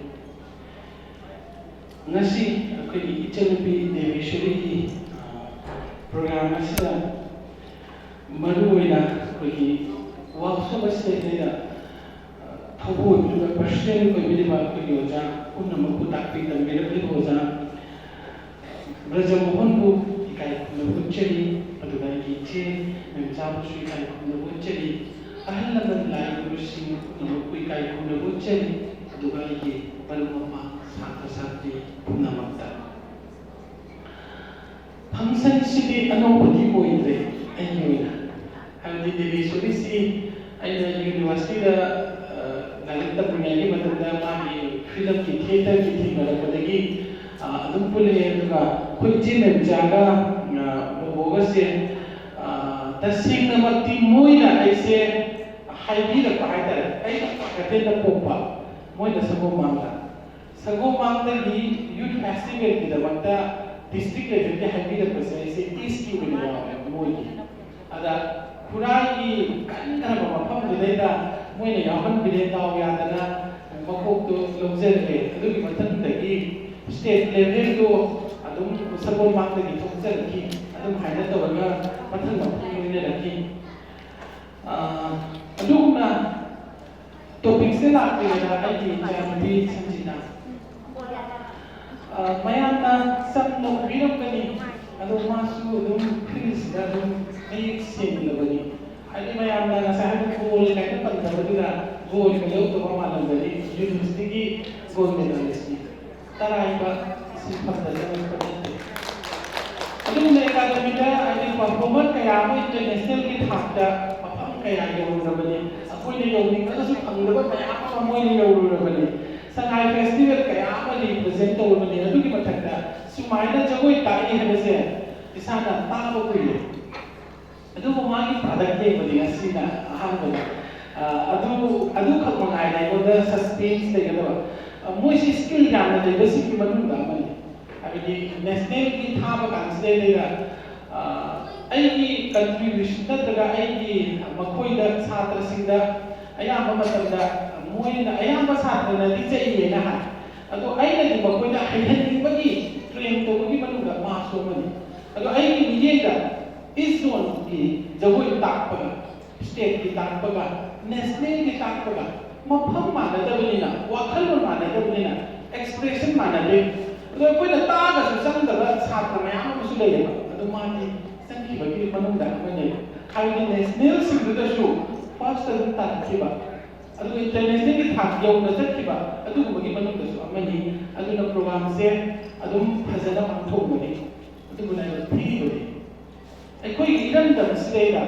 ꯉꯁꯤ ꯑꯩꯈꯣꯏꯒꯤ ꯏꯆꯟꯅꯨꯄꯤ ꯗꯦꯕꯦꯁꯣꯔꯤꯒꯤ, ꯑ, program ꯑꯁꯤꯗ ꯃꯔꯨꯑꯣꯏꯅ ꯑꯩꯈꯣꯏꯒꯤ workshop ꯑꯁꯤꯗꯩꯗ, ꯑ, ꯊꯧꯕꯨ ꯑꯣꯏꯕꯤꯔꯤꯕ, president ꯑꯣꯏꯕꯤꯔꯤꯕ ꯑꯩꯈꯣꯏꯒꯤ ꯑꯣꯖꯥ ꯄꯨꯝꯅꯃꯛꯄꯨ ꯇꯥꯛꯄꯤ ꯇꯝꯕꯤꯔꯛꯂꯤꯕ ꯑꯣꯖꯥ ꯕ꯭ꯔꯖꯃꯣꯍꯟꯕꯨ ꯏꯀꯥꯏ ꯈꯨꯝꯅꯕ ꯎꯠꯆꯔꯤ꯫ ꯑꯗꯨꯒ ꯑꯩꯒꯤ ꯏꯆꯦ ꯃꯦꯝꯆꯥꯕꯨꯁꯨ ꯏꯀꯥꯏ ꯈꯨꯝꯅꯕ ꯎꯠꯆꯔꯤ꯫ ꯑꯍꯜ ꯂꯃꯟ ꯂꯥꯏ ꯒꯨꯔꯨꯁꯤꯡ ꯄꯨꯝꯅꯃꯛꯄꯨ ꯏꯀꯥꯏ ꯈꯨꯝꯅꯕ ꯎꯠꯆꯔꯤ꯫ ꯑꯗꯨꯒ ꯑꯩꯒꯤ ꯃꯔꯨꯞ ꯃꯄꯥꯡ ꯁꯥꯇ꯭ꯔ ꯁꯥꯇ꯭ꯔꯤ ꯄꯨꯝꯅꯃꯛꯇ꯫ Function ꯁꯤꯗꯤ ꯑꯅꯧꯕꯗꯤ ꯑꯣꯏꯗ꯭ꯔꯦ ꯑꯩꯒꯤ ꯑꯣꯏꯅ꯫ ꯍꯥꯏꯕꯗꯤ ꯗꯦꯕꯦꯁꯣꯔꯤꯁꯤ ꯑꯩꯅ university ꯗ, ꯑ, ꯂꯥꯏꯔꯤꯛ ꯇꯝꯂꯤꯉꯩꯒꯤ ꯃꯇꯝꯗ ꯃꯥꯒꯤ film ꯒꯤ theatre ꯒꯤ ꯊꯦꯡꯅꯔꯛꯄꯗꯒꯤ, ꯑ, ꯑꯗꯨꯝ ꯄꯨꯜꯂꯛꯑꯦ꯫ ꯑꯗꯨꯒ ꯑꯩꯈꯣꯏ ꯏꯆꯦ ꯃꯦꯝꯆꯥꯒ, ꯑ, ꯕꯣꯕꯣꯒꯁꯦ, ꯑ, ꯇꯁꯦꯡꯅꯃꯛꯇꯤ ꯃꯣꯏꯅ ꯑꯩꯁꯦ ꯍꯥꯏꯕꯤꯔꯛꯄ ꯍꯥꯏꯇꯥꯔꯦ꯫ ꯑꯩꯅ ꯀ꯭ꯋꯥꯀꯩꯊꯦꯜꯗ ꯄꯣꯛꯄ, ꯃꯣꯏꯅ ꯁꯒꯣꯜꯕꯟꯗ꯫ ꯁꯒꯣꯜꯕꯟꯗꯒꯤ youth festival ꯒꯤꯗꯃꯛꯇ district level ꯒꯤ ꯍꯥꯏꯕꯤꯔꯛꯄꯁꯦ ꯑꯩꯁꯦ East ꯀꯤ ꯑꯣꯏꯅ ꯌꯥꯎꯔꯦ ꯃꯣꯏꯒꯤ꯫ ꯑꯗ ꯈꯨꯔꯥꯏꯒꯤ ꯀꯟꯈ꯭ꯔꯕ ꯃꯐꯝꯗꯨꯗꯩꯗ ꯃꯣꯏꯅ ꯌꯥꯎꯍꯟꯕꯤꯔꯦ꯫ ꯗꯥꯎ ꯌꯥꯗꯅ ꯃꯀꯣꯛꯇꯣ ꯂꯧꯖꯔꯛꯑꯦ꯫ ꯑꯗꯨꯒꯤ ꯃꯊꯪꯗꯒꯤ state level ꯗꯣ ꯑꯗꯨꯝ ꯁꯒꯣꯜꯕꯟꯗꯒꯤ ꯊꯣꯛꯆꯔꯛꯈꯤ꯫ ꯑꯗꯨꯝ ꯍꯥꯏꯅ ꯇꯧꯔꯒ ꯃꯊꯪ ꯃꯊꯪ ꯂꯣꯏꯅꯔꯛꯈꯤ꯫ ꯑ, ꯑꯗꯨꯒꯨꯝꯅ topic ꯁꯦ ꯂꯥꯛꯄꯗ ꯑꯩꯒꯤ ꯏꯆꯥꯅꯨꯄꯤ ꯁꯟꯖꯤꯅꯥ, ꯑ, ꯃꯌꯥꯝꯅ ꯆꯝꯅ ꯎꯕꯤꯔꯝꯒꯅꯤ, ꯑꯗꯣ ꯃꯥꯁꯨ ꯑꯗꯨꯝ film ꯁꯤꯗ ꯑꯗꯨꯝ ꯃꯌꯦꯛ ꯁꯦꯡꯂꯕꯅꯤ꯫ ꯍꯥꯏꯗꯤ ꯃꯌꯥꯝꯅ ꯉꯁꯥꯏ ꯍꯥꯏꯕ ꯒꯣꯜ ꯀꯥꯏꯅ ꯄꯟꯗꯕꯗꯨꯗ ꯒꯣꯜꯒ ꯂꯧꯗꯕ ꯃꯥꯜꯂꯝꯒꯅꯤ꯫ University ꯒꯤ gold medalist ꯅꯤ꯫ ꯇꯔꯥꯏꯕ ꯁꯤꯟꯐꯝꯗ ꯆꯪꯉꯛꯄ ꯅꯠꯇꯦ꯫ ꯑꯗꯨꯒꯨꯝꯅ academy ꯗ ꯍꯥꯏꯗꯤ performer ꯀꯌꯥ ꯑꯃ international ꯒꯤ ꯊꯥꯛꯇ ꯃꯐꯝ ꯀꯌꯥ ꯌꯧꯔꯨꯔꯕꯅꯤ꯫ ꯑꯩꯈꯣꯏꯅ ꯌꯧꯅꯤꯡꯉꯒꯁꯨ ꯐꯪꯗꯕ ꯃꯌꯥꯝ ꯑꯃ ꯃꯣꯏꯅ ꯌꯧꯔꯨꯔꯕꯅꯤ꯫ ꯁꯉꯥꯏ festival ꯀꯌꯥ ꯑꯃ represent ꯇꯧꯔꯕꯅꯤ꯫ ꯑꯗꯨꯒꯤ ꯃꯊꯛꯇ ꯁꯨꯃꯥꯏꯅ ꯖꯒꯣꯏ ꯇꯥꯛꯏ ꯍꯥꯏꯕꯁꯦ ꯏꯁꯥꯅ ꯇꯥꯕ ꯀꯨꯏꯔꯦ꯫ ꯑꯗꯨꯕꯨ ꯃꯥꯒꯤ product ꯌꯦꯡꯕꯗꯤ ꯉꯁꯤꯅ ꯑꯍꯥꯟꯕꯅꯤ꯫ ꯑ, ꯑꯗꯨ, ꯑꯗꯨꯈꯛ ꯃꯉꯥꯏꯔꯦ ꯑꯩꯉꯣꯟꯗ suspense ꯂꯩꯒꯗꯕ꯫ ꯑ, ꯃꯣꯏꯁꯤ skill ꯌꯥꯝꯅ ꯂꯩꯕꯁꯤꯡꯒꯤ ꯃꯅꯨꯡꯗ ꯑꯃꯅꯤ꯫ ꯍꯥꯏꯕꯗꯤ national ꯒꯤ ꯊꯥꯕ ꯀꯥꯟꯁꯤꯗꯩꯗ, ꯑ, ꯑꯩꯒꯤ ꯀꯟꯇ꯭ꯔꯤꯕ꯭ꯌꯨꯁꯟ ꯅꯠꯇ꯭ꯔꯒ ꯑꯩꯒꯤ ꯃꯈꯣꯏꯗ, ꯁꯥꯇ꯭ꯔꯁꯤꯡꯗ ꯑꯌꯥꯝꯕ ꯃꯇꯝꯗ ꯃꯣꯏꯅ ꯑꯌꯥꯝꯕ ꯁꯥꯇ꯭ꯔꯅꯗꯤ ꯆꯩꯌꯦꯅ ꯍꯥꯏ꯫ ꯑꯗꯣ ꯑꯩꯅꯗꯤ ꯃꯈꯣꯏꯗ ꯍꯩꯍꯟꯅꯤꯡꯕꯒꯤ, ꯇ꯭ꯔꯦꯟ ꯇꯧꯕꯒꯤ ꯃꯅꯨꯡꯗ ꯃꯥꯁꯨ ꯑꯃꯅꯤ꯫ ꯑꯗꯣ ꯑꯩꯒꯤ ꯃꯤꯠꯌꯦꯡꯗ ꯏꯁ ꯖꯣꯟꯒꯤ ꯖꯒꯣꯏ ꯇꯥꯛꯄꯒ, ꯁ꯭ꯇꯦꯠꯀꯤ ꯇꯥꯛꯄꯒ, ꯅꯦꯁꯅꯦꯜꯒꯤ ꯇꯥꯛꯄꯒ ꯃꯐꯝ ꯃꯥꯟꯅꯗꯕꯅꯤꯅ, ꯋꯥꯈꯜꯂꯣꯟ ꯃꯥꯟꯅꯗꯕꯅꯤꯅ, ꯑꯦꯛꯁꯄ꯭ꯔꯦꯁꯟ ꯃꯥꯟꯅꯗꯦ꯫ ꯑꯗꯣ ꯑꯩꯈꯣꯏꯅ ꯇꯥꯛꯑꯒꯁꯨ ꯆꯪꯗꯕ ꯁꯥꯇ꯭ꯔ ꯃꯌꯥꯝ ꯑꯃꯁꯨ ꯂꯩꯌꯦꯕ꯫ ꯑꯗꯣ ꯃꯥꯗꯤ ꯆꯪꯈꯤꯕꯒꯤ ꯃꯅꯨꯡꯗ ꯑꯃꯅꯦꯕ꯫ ꯍꯥꯏꯕꯗꯤ ꯅꯦꯁꯅꯦꯜꯁꯤꯡꯗꯨꯗꯁꯨ ꯐꯥꯔꯁꯇ ꯑꯗꯨꯝ ꯇꯥꯔꯛꯈꯤꯕ, ꯑꯗꯨꯒ ꯏꯟꯇꯔꯅꯦꯁꯅꯦꯜꯒꯤ ꯊꯥꯛ ꯌꯧꯅ ꯆꯠꯈꯤꯕ ꯑꯗꯨꯒꯨꯝꯕꯒꯤ ꯃꯅꯨꯡꯗꯁꯨ ꯑꯃꯅꯤ꯫ ꯑꯗꯨꯅ ꯄ꯭ꯔꯣꯒ꯭ꯔꯥꯝꯁꯦ ꯑꯗꯨꯝ ꯐꯖꯅ ꯄꯥꯡꯊꯣꯛꯄꯅꯤ꯫ ꯑꯗꯨꯕꯨ ꯂꯥꯏꯕꯛ ꯊꯤꯔꯤꯕꯅꯤ, ꯑꯩꯈꯣꯏꯒꯤ ꯏꯔꯝꯗꯝꯁꯤꯗꯩꯗ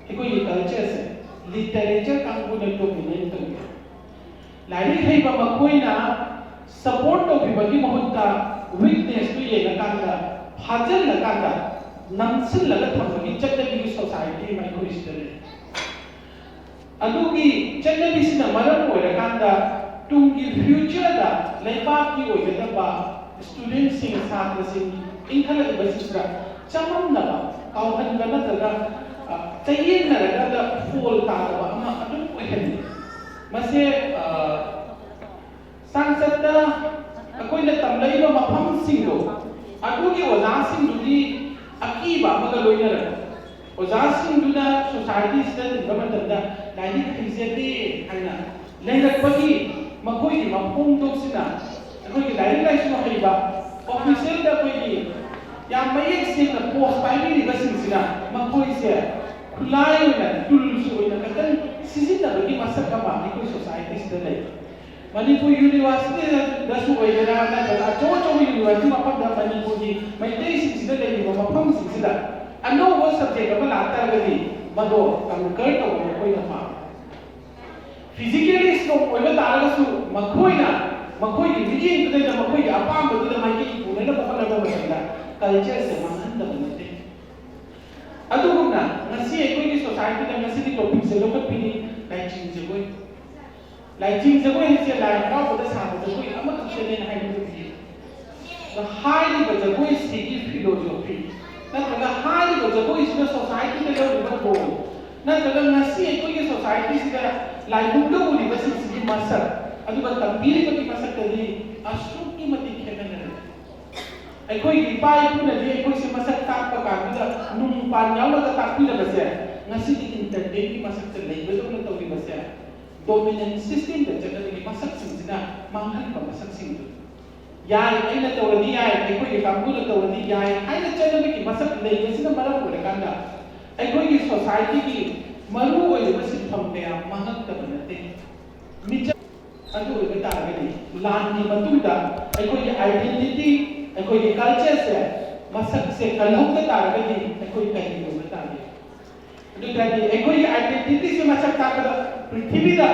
ꯑꯩꯈꯣꯏꯒꯤ ꯀꯜꯆꯔꯁꯦ ꯂꯤꯇꯔꯦꯆꯔ ꯀꯥꯡꯕꯨꯅ ꯗꯣꯃꯤꯅꯦꯠ ꯇꯧꯏ꯫ ꯂꯥꯏꯔꯤꯛ ꯍꯩꯕ ꯃꯈꯣꯏꯅ ꯁꯄꯣꯔꯠ ꯇꯧꯕꯤꯕꯒꯤ ꯃꯍꯨꯠꯇ ꯋꯤꯛꯅꯦꯁꯇꯨ ꯌꯦꯡꯉꯀꯥꯟꯗ, ꯐꯥꯖꯤꯜꯂꯀꯥꯟꯗ, ꯅꯝꯁꯤꯜꯂꯒ ꯊꯝꯕꯒꯤ ꯆꯠꯅꯕꯤꯒꯤ ꯁꯣꯁꯥꯏꯇꯤ ꯑꯃ ꯑꯩꯈꯣꯏꯁꯤꯗ ꯂꯩ꯫ ꯑꯗꯨꯒꯤ ꯆꯠꯅꯕꯤꯁꯤꯅ ꯃꯔꯝ ꯑꯣꯏꯔꯀꯥꯟꯗ ꯇꯨꯡꯒꯤ ꯐ꯭ꯌꯨꯆꯔꯗ ꯂꯩꯕꯥꯛꯀꯤ ꯑꯣꯏꯒꯗꯕ ꯁ꯭ꯇꯨꯗꯦꯟꯠꯁꯤꯡ, ꯁꯥꯇ꯭ꯔꯁꯤꯡ, ꯏꯟꯈꯠꯂꯛꯂꯤꯕꯁꯤꯡꯗ ꯆꯃꯝꯅꯕ, ꯀꯥꯎꯍꯟꯕ ꯅꯠꯇ꯭ꯔꯒ, ꯑ, ꯆꯌꯦꯠꯅꯔꯒ ꯐꯣꯜ ꯇꯥꯗꯕ ꯑꯃ ꯑꯗꯨꯝ ꯑꯣꯏꯍꯜꯂꯤ꯫ ꯃꯁꯦ, ꯑ, ꯆꯥꯡꯆꯠꯇ ꯑꯩꯈꯣꯏꯅ ꯇꯝꯂꯛꯏꯕ ꯃꯐꯝꯁꯤꯡꯗꯣ, ꯑꯗꯨꯒꯤ ꯑꯣꯖꯥꯁꯤꯡꯗꯨꯒꯤ ꯑꯀꯤꯕ ꯑꯃꯒ ꯂꯣꯏꯅꯔꯒ, ꯑꯣꯖꯥꯁꯤꯡꯗꯨꯅ ꯁꯣꯁꯥꯏꯇꯤꯁꯤꯗ ꯇꯤꯟꯕ ꯃꯇꯝꯗ ꯂꯥꯏꯔꯤꯛ ꯍꯩꯖꯗꯦ ꯍꯥꯏꯅ ꯂꯩꯔꯛꯄꯒꯤ ꯃꯈꯣꯏꯒꯤ ꯃꯈꯣꯡꯗꯣꯛꯁꯤꯅ ꯑꯩꯈꯣꯏꯒꯤ ꯂꯥꯏꯔꯤꯛ ꯂꯥꯏꯁꯨ ꯍꯩꯕ ꯑꯣꯐꯤꯁꯤꯌꯦꯜꯗ ꯑꯩꯈꯣꯏꯒꯤ ꯌꯥꯝ ꯃꯌꯦꯛ ꯁꯦꯡꯅ ꯄꯣꯁ ꯄꯥꯏꯕꯤꯔꯤꯕꯁꯤꯡꯁꯤꯅ ꯃꯈꯣꯏꯁꯦ ꯈꯨꯠꯂꯥꯏ ꯑꯣꯏꯅ, ꯇꯨꯜꯁꯨ ꯑꯣꯏꯅ ꯈꯛꯇꯪ ꯁꯤꯖꯤꯟꯅꯕꯒꯤ ꯃꯁꯛ ꯑꯃ ꯑꯩꯈꯣꯏ ꯁꯣꯁꯥꯏꯇꯤꯁꯤꯗ ꯂꯩ꯫ ꯃꯅꯤꯄꯨꯔ ꯌꯨꯅꯤꯚꯔꯁꯤꯇꯤꯗꯁꯨ ꯑꯣꯏꯒꯦꯔꯥ, ꯅꯠꯇ꯭ꯔꯒ ꯑꯆꯧ ꯑꯆꯧꯕ ꯌꯨꯅꯤꯚꯔꯁꯤꯇꯤ ꯃꯐꯝꯗ ꯃꯅꯤꯄꯨꯔꯒꯤ ꯃꯩꯇꯩꯁꯤꯡꯁꯤꯗ ꯂꯩꯔꯤꯕ ꯃꯐꯝꯁꯤꯡꯁꯤꯗ ꯑꯅꯧꯕ ꯁꯕꯖꯦꯛ ꯑꯃ ꯂꯥꯛꯇꯥꯔꯒꯗꯤ ꯃꯗꯣ ꯀꯟꯀꯔ ꯇꯧꯕ ꯃꯈꯣꯏꯅ ꯄꯥꯝꯃꯤ꯫ ꯐꯤꯖꯤꯀꯦꯜꯂꯤ ꯁ꯭ꯇꯔꯣꯡ ꯑꯣꯏꯕ ꯇꯥꯔꯒꯁꯨ ꯃꯈꯣꯏꯅ ꯃꯈꯣꯏꯒꯤ ꯃꯤꯠꯌꯦꯡꯗꯨꯗ, ꯃꯈꯣꯏꯒꯤ ꯑꯄꯥꯝꯕꯗꯨꯗ ꯃꯥꯏꯀꯩ ꯄꯨꯅꯅꯕ ꯍꯣꯠꯅꯕ ꯃꯇꯝꯗ ꯀꯜꯆꯔꯁꯦ ꯃꯥꯡꯍꯟꯗꯕ ꯅꯠꯇꯦ꯫ ꯑꯗꯨꯒꯨꯝꯅ ꯉꯁꯤ ꯑꯩꯈꯣꯏꯒꯤ ꯁꯣꯁꯥꯏꯇꯤꯗ ꯉꯁꯤꯒꯤ ꯇꯣꯄꯤꯛꯁꯦ ꯂꯧꯈꯠꯄꯤꯔꯤ, ꯂꯥꯏꯆꯤꯡ ꯖꯒꯣꯏ꯫ ꯂꯥꯏꯆꯤꯡ ꯖꯒꯣꯏ ꯍꯥꯏꯁꯦ ꯂꯥꯏ ꯍꯔꯥꯎꯕꯗ ꯁꯥꯕ ꯖꯒꯣꯏ ꯑꯃꯈꯛꯇꯅꯦꯅ ꯍꯥꯏꯕꯗꯨꯗꯤ, ꯑꯗꯣ ꯍꯥꯏꯔꯤꯕ ꯖꯒꯣꯏꯁꯤꯒꯤ ꯐꯤꯂꯣꯖꯣꯐꯤ, ꯅꯠꯇ꯭ꯔꯒ ꯍꯥꯏꯔꯤꯕ ꯖꯒꯣꯏꯁꯤꯅ ꯁꯣꯁꯥꯏꯇꯤꯗ ꯂꯧꯔꯤꯕ ꯔꯣꯜ, ꯅꯠꯇ꯭ꯔꯒ ꯉꯁꯤ ꯑꯩꯈꯣꯏꯒꯤ ꯁꯣꯁꯥꯏꯇꯤꯁꯤꯗ ꯂꯥꯏꯕꯨꯡꯗ ꯎꯔꯤꯕꯁꯤꯡꯁꯤꯒꯤ ꯃꯁꯛ, ꯑꯗꯨꯒ ꯇꯝꯕꯤꯔꯤꯕꯒꯤ ꯃꯁꯛꯇꯗꯤ ꯑꯁꯨꯛꯀꯤ ꯃꯇꯤꯛ ꯈꯦꯠꯅꯅ ꯂꯩ꯫ ꯑꯩꯈꯣꯏꯒꯤ ꯏꯄꯥ ꯏꯄꯨꯅꯗꯤ ꯑꯩꯈꯣꯏꯁꯦ ꯃꯁꯛ ꯇꯥꯛꯄ ꯀꯥꯟꯗꯨꯗ ꯅꯨꯡ ꯄꯥꯟ ꯌꯥꯎꯅꯒ ꯇꯥꯛꯄꯤꯔꯕꯁꯦ ꯉꯁꯤꯗꯤ ꯏꯟꯇꯔꯇꯦꯟꯒꯤ ꯃꯁꯛꯇ ꯂꯩꯕꯗꯧꯅ ꯇꯧꯔꯤꯕꯁꯦ ꯗꯣꯃꯤꯅꯦꯟ ꯁꯤꯁꯇꯦꯝꯗ ꯆꯠꯅꯕꯒꯤ ꯃꯁꯛꯁꯤꯡꯁꯤꯅ ꯃꯥꯡꯍꯟꯕ ꯃꯁꯛꯁꯤꯡꯗꯨ꯫ ꯌꯥꯏ, ꯑꯩꯅ ꯇꯧꯔꯗꯤ ꯌꯥꯏ, ꯑꯩꯈꯣꯏꯒꯤ ꯀꯥꯡꯕꯨꯅ ꯇꯧꯔꯗꯤ ꯌꯥꯏ ꯍꯥꯏꯅ ꯆꯠꯅꯕꯒꯤ ꯃꯁꯛ ꯂꯩꯕꯁꯤꯅ ꯃꯔꯝ ꯑꯣꯏꯔꯀꯥꯟꯗ ꯑꯩꯈꯣꯏꯒꯤ ꯁꯣꯁꯥꯏꯇꯤꯒꯤ ꯃꯔꯨ ꯑꯣꯏꯔꯤꯕ ꯁꯤꯟꯐꯝ ꯀꯌꯥ ꯃꯥꯡꯉꯛꯇꯕ ꯅꯠꯇꯦ꯫ ꯃꯤꯆꯝ ꯑꯗꯨ ꯑꯣꯏꯕ ꯇꯥꯔꯒꯗꯤ ꯂꯥꯟꯒꯤ ꯃꯇꯨꯡꯗ ꯑꯩꯈꯣꯏꯒꯤ ꯑꯥꯏꯗꯦꯟꯇꯤꯇꯤ, ꯑꯩꯈꯣꯏꯒꯤ ꯀꯜꯆꯔꯁꯦ, ꯃꯁꯛꯁꯦ ꯀꯜꯍꯧꯗ ꯇꯥꯔꯒꯗꯤ ꯑꯩꯈꯣꯏ ꯀꯔꯤ ꯑꯣꯏꯕ ꯇꯥꯒꯦ? ꯑꯗꯨ ꯑꯣꯏꯇꯥꯔꯗꯤ ꯑꯩꯈꯣꯏꯒꯤ ꯑꯥꯏꯗꯦꯟꯇꯤꯇꯤꯁꯦ ꯃꯁꯛ ꯇꯥꯛꯄꯗ ꯄ꯭ꯔꯤꯊꯤꯕꯤꯗ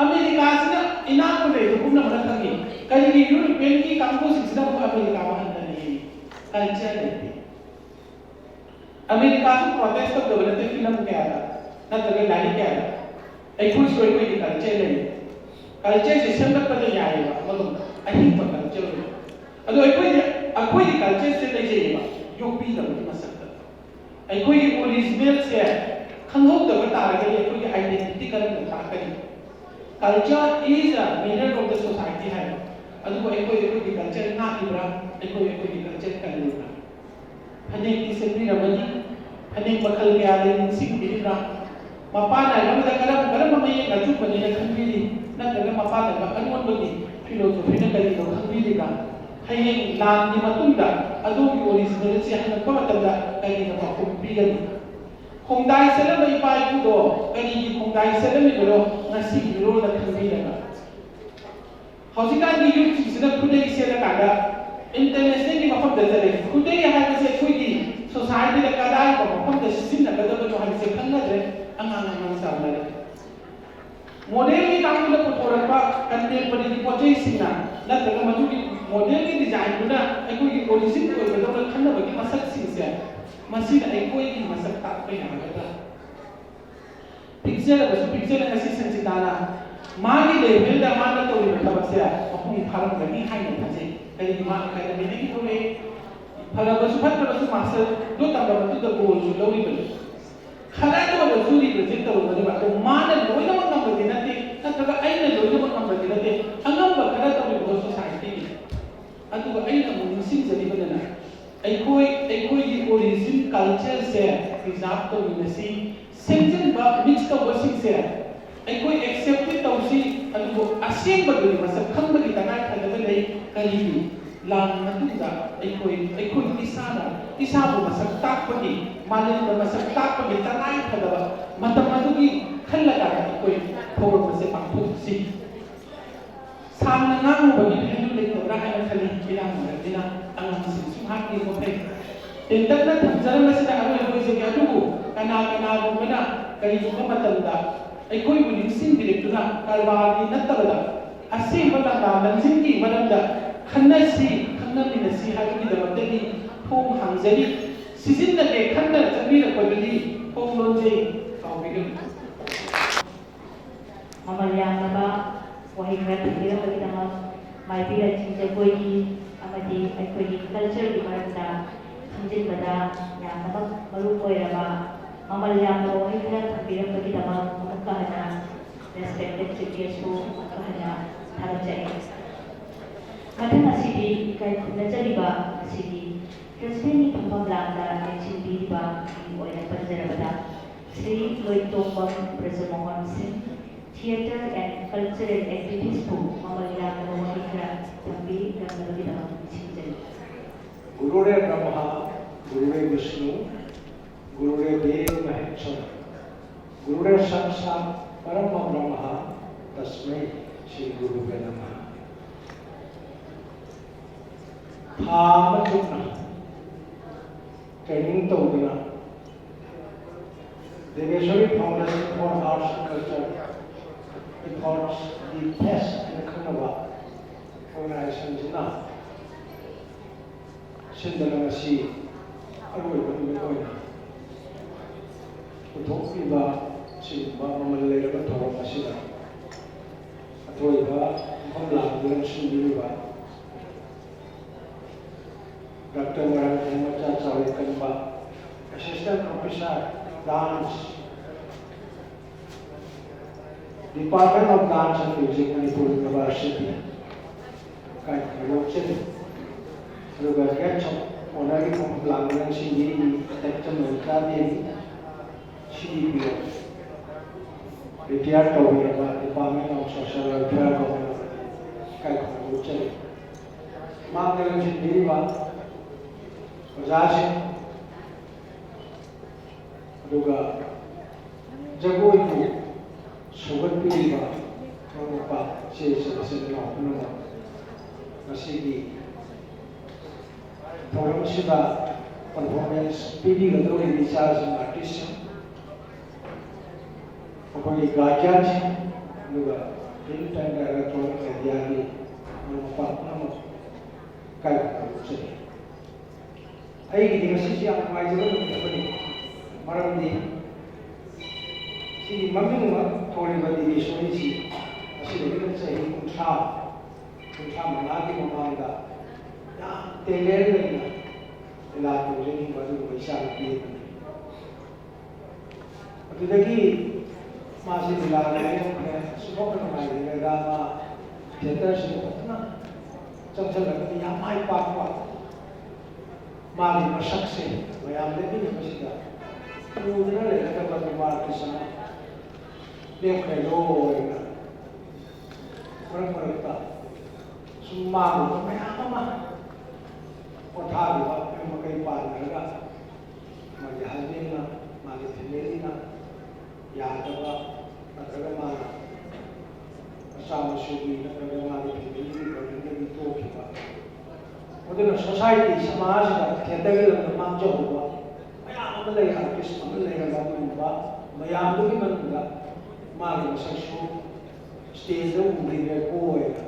ꯑꯃꯦꯔꯤꯀꯥꯁꯤꯅ ꯏꯅꯥꯛ ꯈꯨꯜꯂꯦꯁꯦ ꯄꯨꯝꯅꯃꯛꯅ ꯈꯪꯉꯤ꯫ ꯀꯔꯤꯒꯤ ꯌꯨꯔꯣꯄꯤꯌꯟꯒꯤ ꯀꯥꯡꯕꯨꯁꯤꯡꯁꯤꯅ ꯑꯃꯨꯛ ꯑꯃꯦꯔꯤꯀꯥ ꯃꯥꯡꯍꯟꯒꯅꯤ? ꯀꯜꯆꯔ ꯂꯩꯇꯦ꯫ ꯑꯃꯦꯔꯤꯀꯥꯁꯨ ꯄ꯭ꯔꯣꯇꯦꯁ ꯇꯧꯗꯕ ꯅꯠꯇꯦ ꯐꯤꯂꯝ ꯀꯌꯥꯗ ꯅꯠꯇ꯭ꯔꯒ ꯂꯥꯏꯔꯤꯛ ꯀꯌꯥꯗ꯫ ꯑꯩꯈꯣꯏꯁꯨ ꯑꯩꯈꯣꯏꯒꯤ ꯀꯜꯆꯔ ꯂꯩ꯫ ꯀꯜꯆꯔꯁꯦ ꯁꯦꯝꯒꯠꯄꯗ ꯌꯥꯏꯌꯦꯕ ꯑꯃꯔꯣꯝꯗ ꯑꯍꯤꯡꯕ ꯀꯜꯆꯔ ꯑꯣꯏꯕ꯫ ꯑꯗꯣ ꯑꯩꯈꯣꯏꯗꯤ ꯑꯩꯈꯣꯏꯒꯤ ꯀꯜꯆꯔꯁꯦ ꯂꯩꯖꯩꯌꯦꯕ ꯌꯣꯛꯄꯤꯗꯕꯒꯤ ꯃꯁꯛꯇ꯫ ꯑꯩꯈꯣꯏꯒꯤ ꯑꯣꯔꯤꯖꯤꯅꯦꯜꯁꯦ ꯈꯪꯍꯧꯗꯕ ꯇꯥꯔꯒꯗꯤ ꯑꯩꯈꯣꯏꯒꯤ ꯑꯥꯏꯗꯦꯟꯇꯤꯇꯤ ꯀꯔꯝꯅ ꯇꯥꯛꯀꯅꯤ? Culture is a mirror of the society ꯍꯥꯏꯕ꯫ ꯑꯗꯨꯕꯨ ꯑꯩꯈꯣꯏ ꯑꯩꯈꯣꯏꯒꯤ ꯀꯜꯆꯔ ꯉꯥꯛꯂꯤꯕ꯭ꯔꯥ? ꯑꯩꯈꯣꯏ ꯑꯩꯈꯣꯏꯒꯤ ꯀꯜꯆꯔ ꯀꯜꯂꯤꯕ꯭ꯔꯥ? ꯐꯅꯦꯛꯇꯤ ꯁꯦꯠꯄꯤꯔꯝꯃꯅꯤ꯫ ꯐꯅꯦꯛ ꯃꯈꯜ ꯀꯌꯥ ꯂꯩ ꯅꯤꯡꯁꯤꯡꯕꯤꯔꯤꯕ꯭ꯔꯥ? ꯃꯄꯥꯟ ꯅꯥꯏꯕ ꯑꯃꯗ ꯀꯔꯝ ꯀꯔꯝꯕ ꯃꯌꯦꯛ ꯑꯆꯨꯝꯕꯅꯦꯅ ꯈꯟꯕꯤꯔꯤ? ꯅꯠꯇ꯭ꯔꯒ ꯃꯄꯥꯟ ꯅꯥꯏꯕ ꯑꯔꯣꯟꯕꯒꯤ ꯐꯤꯂꯣꯁꯣꯐꯤꯅ ꯀꯔꯤꯅꯣ ꯈꯪꯕꯤꯔꯤꯕ꯭ꯔꯥ? ꯍꯌꯦꯡ ꯂꯥꯟꯒꯤ ꯃꯇꯨꯡꯗ ꯑꯗꯣꯝꯒꯤ ꯑꯣꯔꯤꯖꯤꯅꯦꯜꯁꯦ ꯍꯜꯂꯛꯄ ꯃꯇꯝꯗ ꯀꯔꯤꯅ ꯄꯥꯎꯈꯨꯝ ꯄꯤꯒꯅꯤ? ꯈꯣꯡꯗꯥꯏ ꯁꯦꯠꯂꯝꯕ ꯏꯄꯥ ꯏꯄꯨꯗꯣ ꯀꯔꯤꯒꯤ ꯈꯣꯡꯗꯥꯏ ꯁꯦꯠꯂꯝꯃꯤꯕꯅꯣ ꯉꯁꯤꯒꯤ ꯃꯤꯔꯣꯜꯗ ꯈꯪꯕꯤꯔꯒ? ꯍꯧꯖꯤꯛꯀꯥꯟꯒꯤ ꯌꯨꯠꯁꯤꯡꯁꯤꯅ ꯈꯨꯗꯩ ꯁꯦꯠꯂꯀꯥꯟꯗ ꯏꯟꯇꯔꯅꯦꯁꯅꯦꯜꯒꯤ ꯃꯐꯝꯗ ꯆꯠꯂꯦ꯫ ꯈꯨꯗꯩ ꯍꯥꯏꯕꯁꯦ ꯑꯩꯈꯣꯏꯒꯤ ꯁꯣꯁꯥꯏꯇꯤꯗ ꯀꯗꯥꯏꯒꯨꯝꯕ ꯃꯐꯝꯗ ꯁꯤꯖꯤꯟꯅꯒꯗꯕꯅꯣ ꯍꯥꯏꯕꯁꯦ ꯈꯪꯅꯗ꯭ꯔꯦ꯫ ꯑꯉꯥꯡ ꯑꯉꯥꯡ ꯆꯥꯎꯅꯔꯦ꯫ ꯃꯣꯗꯦꯜꯒꯤ ꯀꯥꯡꯕꯨꯅ ꯄꯨꯊꯣꯔꯛꯄ ꯀꯟꯇꯦꯝꯄꯔꯔꯤ ꯄꯣꯠ ꯆꯩꯁꯤꯡꯅ ꯅꯠꯇ꯭ꯔꯒ ꯃꯗꯨꯒꯤ ꯃꯣꯗꯦꯜꯒꯤ ꯗꯤꯖꯥꯏꯟꯗꯨꯅ ꯑꯩꯈꯣꯏꯒꯤ ꯑꯣꯔꯤꯖꯤꯟ ꯑꯣꯏꯕꯗꯧꯅ ꯈꯟꯅꯕꯒꯤ ꯃꯁꯛꯁꯤꯡꯁꯦ, ꯃꯁꯤꯅ ꯑꯩꯈꯣꯏꯒꯤ ꯃꯁꯛ ꯇꯥꯛꯄ ꯌꯥꯒꯗ꯭ꯔꯥ? ꯄꯤꯛꯆꯔꯒꯁꯨ ꯄꯤꯛꯆꯔ ꯉꯁꯤ ꯁꯟꯆꯤꯇꯥꯅ ꯃꯥꯒꯤ ꯂꯦꯚꯦꯜꯗ ꯃꯥꯅ ꯇꯧꯔꯤꯕ ꯊꯕꯛꯁꯦ ꯃꯄꯨꯡ ꯐꯥꯔꯝꯒꯅꯤ ꯍꯥꯏꯅ ꯊꯥꯖꯩ꯫ ꯀꯔꯤꯒꯤ ꯃꯥ ꯑꯦꯀꯥꯗꯃꯤꯗꯒꯤ ꯊꯣꯛꯂꯛꯏ, ꯐꯔꯕꯁꯨ ꯐꯠꯇ꯭ꯔꯕꯁꯨ ꯃꯥꯁꯇꯔꯗꯣ ꯇꯝꯕ ꯃꯇꯨꯡꯗ ꯒꯣꯜꯁꯨ ꯂꯧꯔꯤꯕꯅꯤ꯫ ꯈꯔꯗ ꯑꯣꯏꯔꯁꯨ ꯔꯤꯄ꯭ꯔꯖꯦꯟ ꯇꯧꯔꯝꯒꯅꯦꯕ꯫ ꯑꯗꯣ ꯃꯥꯅ ꯂꯣꯏꯅꯃꯛ ꯉꯝꯕꯗꯤ ꯅꯠꯇꯦ, ꯅꯠꯇ꯭ꯔꯒ ꯑꯩꯅ ꯂꯣꯏꯅꯃꯛ ꯉꯝꯕꯗꯤ ꯅꯠꯇꯦ꯫ ꯑꯉꯝꯕ ꯈꯔ ꯇꯧꯔꯤꯕ ꯁꯣꯁꯥꯏꯇꯤꯒꯤ꯫ ꯑꯗꯨꯒ ꯑꯩꯅ ꯑꯃꯨꯛ ꯅꯤꯡꯁꯤꯡꯖꯔꯤꯕꯗꯅ, ꯑꯩꯈꯣꯏ ꯑꯩꯈꯣꯏꯒꯤ ꯑꯣꯔꯤꯖꯤꯟ ꯀꯜꯆꯔꯁꯦ ꯄ꯭ꯔꯤꯖꯥꯔꯚ ꯇꯧꯃꯤꯟꯅꯁꯤ, ꯁꯦꯝꯖꯤꯟꯕ ꯃꯤꯛꯁ ꯇꯧꯕꯁꯤꯡꯁꯦ ꯑꯩꯈꯣꯏ ꯑꯦꯛꯁꯦꯞꯇꯤ ꯇꯧꯁꯤ꯫ ꯑꯗꯨꯕꯨ ꯑꯁꯦꯡꯕꯗꯨꯗꯤ ꯃꯁꯛ ꯈꯪꯕꯒꯤ ꯇꯉꯥꯏ ꯐꯗꯕ ꯂꯩ꯫ ꯀꯔꯤꯒꯤ? ꯂꯥꯟ ꯃꯇꯨꯡꯗ ꯑꯩꯈꯣꯏ ꯑꯩꯈꯣꯏ ꯏꯁꯥꯅ ꯏꯁꯥꯕꯨ ꯃꯁꯛ ꯇꯥꯛꯄꯒꯤ, ꯃꯥꯂꯦꯝꯗ ꯃꯁꯛ ꯇꯥꯛꯄꯒꯤ ꯇꯉꯥꯏ ꯐꯗꯕ ꯃꯇꯝ ꯑꯗꯨꯒꯤ ꯈꯜꯂꯒ ꯑꯩꯈꯣꯏ ꯊꯧꯔꯝ ꯑꯁꯦ ꯄꯥꯡꯊꯣꯛꯁꯤ꯫ ꯁꯥꯡꯅ ꯉꯥꯡꯂꯨꯕꯒꯤ ꯚꯦꯂ꯭ꯌꯨ ꯂꯩꯇꯕ꯭ꯔꯥ ꯍꯥꯏꯅ ꯈꯜꯂꯤ꯫ ꯏꯔꯥꯡ ꯃꯔꯛꯅꯤꯅ ꯑꯉꯥꯡꯁꯤꯡꯁꯨ ꯉꯥꯏꯍꯥꯛ ꯌꯦꯡꯕ ꯐꯩ꯫ ꯇꯦꯟꯇꯛꯅ ꯊꯝꯖꯔꯝꯕꯁꯤꯗ ꯑꯔꯣꯏꯕ ꯑꯣꯏꯖꯒꯦ꯫ ꯑꯗꯨꯕꯨ ꯀꯅꯥ ꯀꯅꯥꯒꯨꯝꯕꯅ ꯀꯔꯤꯒꯨꯝꯕ ꯃꯇꯝꯗ ꯑꯩꯈꯣꯏꯕꯨ ꯅꯤꯡꯁꯤꯡꯕꯤꯔꯛꯇꯨꯅ ꯀꯔꯕꯥꯔꯒꯤ ꯅꯠꯇꯕꯗ ꯑꯁꯦꯡꯕ ꯂꯝꯕꯥ ꯂꯝꯖꯤꯡꯒꯤ ꯃꯔꯝꯗ ꯈꯟꯅꯁꯤ, ꯈꯪꯅꯃꯤꯟꯅꯁꯤ ꯍꯥꯏꯕꯒꯤꯗꯃꯛꯇꯗꯤ ꯊꯣꯡ ꯍꯥꯡꯖꯔꯤ꯫ ꯁꯤꯖꯤꯟꯅꯒꯦ ꯈꯟꯅ ꯆꯠꯄꯤꯔꯛꯄꯗꯨꯗꯤ ꯊꯣꯡ ꯂꯣꯟꯖꯩ, ꯀꯥꯎꯕꯤꯒꯅꯨ꯫ ꯃꯃꯜ ꯌꯥꯝꯂꯕ ꯋꯥꯍꯩ ꯈꯔ ꯊꯝꯕꯤꯔꯝꯕꯒꯤꯗꯃꯛ ꯃꯥꯏꯕꯤꯔ ꯆꯤꯡꯖꯒꯣꯏꯒꯤ ꯑꯃꯗꯤ ꯑꯩꯈꯣꯏꯒꯤ ꯀꯜꯆꯔꯒꯤ ꯃꯔꯝꯗ ꯈꯪꯖꯤꯟꯕꯗ ꯌꯥꯝꯅꯃꯛ ꯃꯔꯨ ꯑꯣꯏꯔꯕ ꯃꯃꯜ ꯌꯥꯝꯂꯕ ꯋꯥꯍꯩ ꯈꯔ ꯊꯝꯕꯤꯔꯝꯕꯒꯤꯗꯃꯛ ꯑꯃꯨꯛꯀ ꯍꯟꯅ respected chief guest ꯄꯨ ꯑꯃꯨꯛꯀ ꯍꯟꯅ ꯊꯥꯒꯠꯆꯔꯤ꯫ ꯃꯊꯪ ꯑꯁꯤꯗꯤ ꯏꯀꯥꯏ ꯈꯨꯝꯅꯖꯔꯤꯕ ꯑꯁꯤꯒꯤ president ꯀꯤ ꯐꯝꯐꯝ ꯂꯥꯡꯗ ꯂꯦꯡꯁꯤꯟꯕꯤꯔꯤꯕ ꯃꯤꯡ ꯑꯣꯏꯅ ꯄꯟꯖꯔꯕꯗ ꯁ꯭ꯔꯤ ꯂꯣꯏꯇꯣꯡꯕꯝ Brajmohan Singh, theatre and cultural activist ꯄꯨ ꯃꯃꯜ ꯌꯥꯝꯂꯕ ꯋꯥꯍꯩ ꯈꯔ ꯊꯝꯕꯤꯔꯝꯅꯕꯒꯤꯗꯃꯛ ꯅꯤꯡꯁꯤꯡꯖꯔꯤ꯫ गुरुर्ब्रह्मा गुरुर्विष्णु गुरुर्देवो महेश्वर। गुरुर्साक्षात् परम ब्रह्म तस्मै श्री गुरुवे नमः। ꯊꯥ ꯑꯃ ꯆꯨꯞꯅ training ꯇꯧꯗꯨꯅ Deveshwari Foundation for Arts and Culture Efforts, the best ꯍꯥꯏꯅ ꯈꯪꯅꯕ organization ꯁꯤꯅ ꯁꯤꯟꯗꯅ ꯉꯁꯤ ꯑꯔꯣꯏꯕ ꯅꯨꯃꯤꯠ ꯑꯣꯏꯅ ꯄꯨꯊꯣꯛꯂꯤꯕ ꯁꯤꯒꯨꯝꯕ ꯃꯃꯜ ꯂꯩꯔꯕ ꯊꯧꯔꯝ ꯑꯁꯤꯗ ꯑꯊꯣꯏꯕ ꯃꯐꯝ ꯂꯥꯡꯗꯨꯅ ꯁꯤꯟꯕꯤꯔꯤꯕ Doctor Warantheng Macha Chawikanpa, Assistant Professor, Dance, Department of Dance and Music, Manipur University, ꯀꯥꯏ ꯈꯨꯝꯅꯧ ꯆꯠꯂꯤ꯫ ꯑꯗꯨꯒ Guest of Honourꯒꯤ ꯐꯝꯐꯝ ꯂꯥꯡꯕ ꯉꯁꯤꯗꯤ ꯇꯦꯛꯆꯝ ꯆꯥꯗꯦ꯫ ꯁꯤ ꯗꯤ ꯄꯤ ꯑꯣ, ꯔꯤꯇꯤꯌꯥꯔ ꯇꯧꯕꯤꯔꯕ Department of Social Welfare Governor ꯀꯥꯏ ꯈꯨꯝꯅꯧ ꯆꯠꯂꯤ꯫ ꯃꯍꯥꯛꯅ ꯂꯝꯖꯤꯡꯕꯤꯔꯤꯕ ꯑꯣꯖꯥꯁꯤꯡ, ꯑꯗꯨꯒ ꯖꯒꯣꯏꯕꯨ ꯁꯧꯒꯠꯄꯤꯔꯤꯕ ꯃꯔꯨꯞ ꯃꯄꯥꯡ, ꯏꯆꯦ ꯏꯆꯜ, ꯏꯆꯤꯜ ꯏꯅꯥꯎ ꯄꯨꯝꯅꯃꯛ, ꯉꯁꯤꯒꯤ ꯊꯧꯔꯝꯁꯤꯗ performance ꯄꯤꯕꯤꯒꯗꯧꯔꯤꯕ ꯏꯆꯥꯁꯤꯡ, artistꯁꯤꯡ, ꯑꯩꯈꯣꯏꯒꯤ guardianꯁꯤꯡ, ꯑꯗꯨꯒ print and electronic mediaꯒꯤ ꯃꯔꯨꯞ ꯃꯄꯥꯡ ꯄꯨꯝꯅꯃꯛ ꯀꯥꯏ ꯈꯨꯝꯅꯧ ꯆꯠꯂꯤ꯫ ꯑꯩꯒꯤꯗꯤ ꯉꯁꯤꯁꯤ ꯌꯥꯝ ꯅꯨꯡꯉꯥꯏꯖꯕ ꯅꯨꯃꯤꯠ ꯑꯃꯅꯤ꯫ ꯃꯔꯝꯗꯤ ꯁꯤꯒꯤ ꯃꯃꯤꯡ ꯑꯃ ꯊꯣꯜꯂꯤꯕ ꯗꯤꯕꯦꯁꯣꯔꯤꯁꯤ ꯉꯁꯤꯗꯒꯤꯅ ꯆꯍꯤ ꯀꯨꯟꯊ꯭ꯔꯥ, ꯀꯨꯟꯊ꯭ꯔꯥ ꯃꯉꯥꯒꯤ ꯃꯃꯥꯡꯗ ꯌꯥꯝ talent ꯂꯩꯅ ꯂꯤꯂꯥ ꯇꯧꯖꯅꯤꯡꯕ ꯑꯗꯨꯒꯨꯝꯕ ꯏꯆꯥ ꯅꯨꯄꯤ ꯑꯃꯅꯤ꯫ ꯑꯗꯨꯗꯒꯤ ꯃꯥꯁꯤ ꯂꯤꯂꯥꯗ ꯌꯥꯎꯈ꯭ꯔꯦ꯫ ꯑꯁꯨꯃꯛꯅ ꯅꯨꯡꯉꯥꯏꯔꯤꯉꯩꯗ ꯃꯥ theatreꯁꯤꯗ ꯐꯖꯅ ꯆꯪꯁꯤꯜꯂꯒꯗꯤ ꯌꯥꯝ ꯃꯥꯏ ꯄꯥꯛꯄ, ꯃꯥꯒꯤ ꯃꯁꯛꯁꯦ ꯃꯌꯥꯝ ꯂꯦꯞꯃꯤꯟꯅꯕꯁꯤꯗ ꯎꯗꯨꯅ ꯂꯩꯒꯗꯕ ꯅꯨꯄꯥ artist ꯑꯃ ꯂꯦꯞꯈ꯭ꯔꯦ ꯂꯣꯏꯅ꯫ ꯃꯔꯛ ꯃꯔꯛꯇ ꯁꯨꯝ ꯃꯥꯒꯨꯝꯕ ꯃꯌꯥꯝ ꯑꯃ ꯄꯣꯊꯥꯔꯤꯕ ꯃꯌꯨꯝ ꯃꯀꯩ ꯄꯥꯟꯅꯔꯒ ꯃꯥꯒꯤ husbandꯅ, ꯃꯥꯒꯤ familyꯅ ꯌꯥꯗꯕ, ꯅꯠꯇ꯭ꯔꯒ ꯃꯥꯅ ꯃꯆꯥ ꯃꯁꯨꯒꯤ ꯅꯠꯇ꯭ꯔꯒ ꯃꯥꯒꯤ familyꯒꯤ burdenꯗꯒꯤ ꯇꯣꯛꯈꯤꯕ, ꯑꯗꯨꯅ society, ꯁꯃꯥꯖꯁꯤꯗ theatreꯒꯤ ꯂꯝꯗ ꯃꯥꯡꯖꯍꯧꯕ ꯃꯌꯥꯝ ꯑꯃ ꯂꯩ, artist ꯑꯃ ꯂꯩꯔꯒ ꯑꯗꯨꯒꯨꯝꯕ ꯃꯌꯥꯝꯗꯨꯒꯤ ꯃꯅꯨꯡꯗ ꯃꯥꯒꯤ ꯃꯁꯛꯁꯨ stageꯗ ꯎꯈꯤꯗ꯭ꯔꯦꯀꯣ ꯍꯥꯏꯅ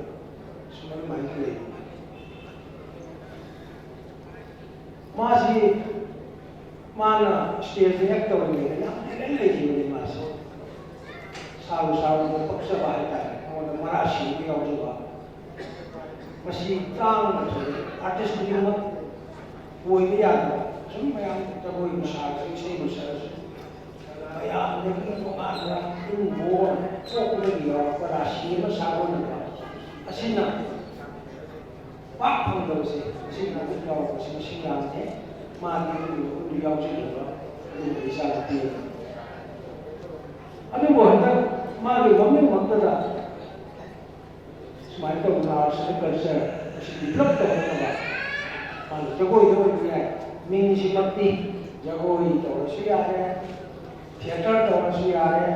ꯁꯨꯃꯥꯏꯅ ꯂꯩ꯫ ꯃꯥꯁꯤ, ꯃꯥꯅ stageꯗ act ꯇꯧꯔꯤꯉꯩꯗ ꯌꯥꯝ talent ꯂꯩꯈꯤꯕꯅꯤ ꯃꯥꯁꯦ꯫ ꯁꯥꯔꯨ ꯁꯥꯔꯨꯕ ꯄꯛꯆꯕ ꯍꯥꯏꯇꯥꯔꯦ, ꯃꯉꯣꯟꯗ ꯃꯔꯥꯁꯤ ꯑꯃ ꯌꯥꯎꯖꯕ꯫ ꯃꯁꯤ ꯇꯥꯡꯅ ꯊꯣꯛꯑꯦ꯫ Artist ꯈꯨꯗꯤꯡꯃꯛ ꯑꯣꯏꯕ ꯌꯥꯗꯕ, ꯁꯨꯝ ꯃꯌꯥꯝ ꯖꯒꯣꯏꯕꯨ ꯁꯥꯔꯁꯨ, ꯏꯁꯩꯕꯨ ꯁꯛꯑꯁꯨ, ꯃꯌꯥꯝꯗꯒꯤ ꯇꯣꯉꯥꯟꯕ ꯏꯃꯨꯡ ꯊꯣꯛꯑꯒ ꯄꯣꯛꯄꯗꯒꯤ ꯌꯥꯎꯔꯛꯄ ꯔꯥꯁꯤ ꯑꯃ ꯁꯥꯕ ꯉꯝꯕ ꯑꯁꯤꯅ ꯄꯥꯛ ꯐꯪꯗꯕꯁꯦ, ꯑꯁꯤꯒꯨꯝꯕ ꯌꯥꯎꯔꯛꯄꯁꯤ ꯃꯁꯤꯡ ꯌꯥꯝꯗꯦ꯫ ꯃꯥꯗꯤ ꯑꯗꯨꯒꯨꯝꯕ ꯌꯥꯎꯖꯈꯤꯕ ꯑꯗꯨꯒꯨꯝꯕ ꯏꯆꯥ ꯅꯨꯄꯤ ꯑꯃꯅꯤ꯫ ꯑꯗꯨꯕꯨ ꯍꯟꯗꯛ ꯃꯥꯒꯤ ꯃꯃꯤꯡꯃꯛꯇꯗ ꯁꯨꯃꯥꯏꯅ ꯇꯧꯗꯅ arts and culture ꯑꯁꯤ develop ꯇꯧꯍꯟꯅꯕ ꯃꯥꯅ ꯖꯒꯣꯏꯗ ꯑꯣꯏꯕ ꯌꯥꯏ, ꯃꯤꯡꯁꯤꯃꯛꯇꯤ ꯖꯒꯣꯏ ꯇꯧꯔꯁꯨ ꯌꯥꯔꯦ, theatre ꯇꯧꯔꯁꯨ ꯌꯥꯔꯦ,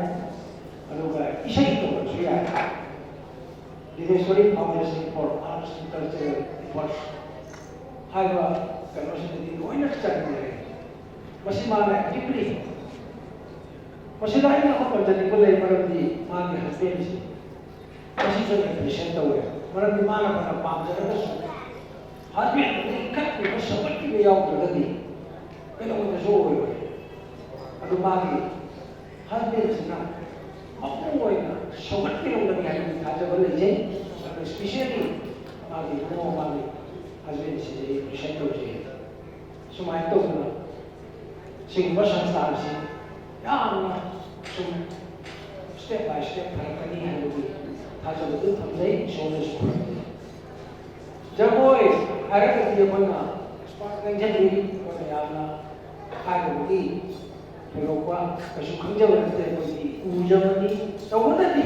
ꯑꯗꯨꯒ ꯏꯁꯩ ꯇꯧꯔꯁꯨ ꯌꯥꯔꯦ꯫ Dideshwari Foundation for Arts and Cultural Efforts ꯍꯥꯏꯕ ꯀꯩꯅꯣꯁꯤꯗꯗꯤ ꯂꯣꯏꯅ ꯆꯟꯈ꯭ꯔꯦ꯫ ꯃꯁꯤ ꯃꯥꯅ actively, ꯃꯁꯤꯗ ꯑꯩꯅ ꯑꯃ ꯄꯟꯖꯅꯤꯡꯕ ꯂꯩ, ꯃꯔꯝꯗꯤ ꯃꯥꯒꯤ husbandꯁꯤ ꯃꯁꯤꯁꯨ appreciate ꯇꯧꯋꯦ꯫ ꯃꯔꯝꯗꯤ ꯃꯥꯅ ꯐꯅ ꯄꯥꯝꯖꯔꯒꯁꯨ husbandꯗꯨꯅ ꯏꯟꯈꯠꯄꯤꯕ ꯁꯧꯒꯠꯄꯤꯕ ꯌꯥꯎꯗ꯭ꯔꯒꯗꯤ ꯀꯩꯗꯧꯉꯩꯗꯁꯨ ꯑꯣꯏꯔꯣꯏ꯫ ꯑꯗꯨ ꯃꯥꯒꯤ husbandꯁꯤꯅ ꯃꯄꯨꯡ ꯑꯣꯏꯅ ꯁꯧꯒꯠꯄꯤꯔꯝꯒꯅꯤ ꯍꯥꯏꯕꯒꯤ ꯊꯥꯖꯕ ꯂꯩꯖꯩ꯫ ꯑꯗꯨ especially ꯃꯥꯒꯤ ꯏꯕꯨꯡꯉꯣ, ꯃꯥꯒꯤ husbandꯁꯤꯗꯤ ꯑꯩ appreciate ꯇꯧꯖꯩ꯫ ꯁꯨꯃꯥꯏꯅ ꯇꯧꯗꯅ ꯁꯤꯒꯨꯝꯕ ꯁꯪꯁꯊꯥꯟꯁꯤ ꯌꯥꯝꯅ ꯁꯨꯝ step by step ꯐꯔꯛꯀꯅꯤ ꯍꯥꯏꯕꯒꯤ ꯊꯥꯖꯕꯗꯨ ꯊꯝꯖꯩ꯫ ꯏꯁꯣꯔꯅꯁꯨ ꯈꯨꯔꯨꯝꯖꯩ꯫ ꯖꯒꯣꯏ ꯍꯥꯏꯔꯒꯗꯤ ꯑꯩꯈꯣꯏꯅ expert ꯉꯥꯡꯁꯤꯟꯕꯤ ꯑꯩꯈꯣꯏꯅ ꯌꯥꯝꯅ ꯍꯥꯏꯕꯕꯨꯗꯤ ꯊꯣꯏꯗꯣꯛꯄ ꯀꯩꯁꯨ ꯈꯪꯖꯕ ꯅꯠꯇꯦ꯫ ꯑꯩꯈꯣꯏꯗꯤ ꯎꯖꯕꯅꯤ꯫ ꯇꯧꯕꯇꯗꯤ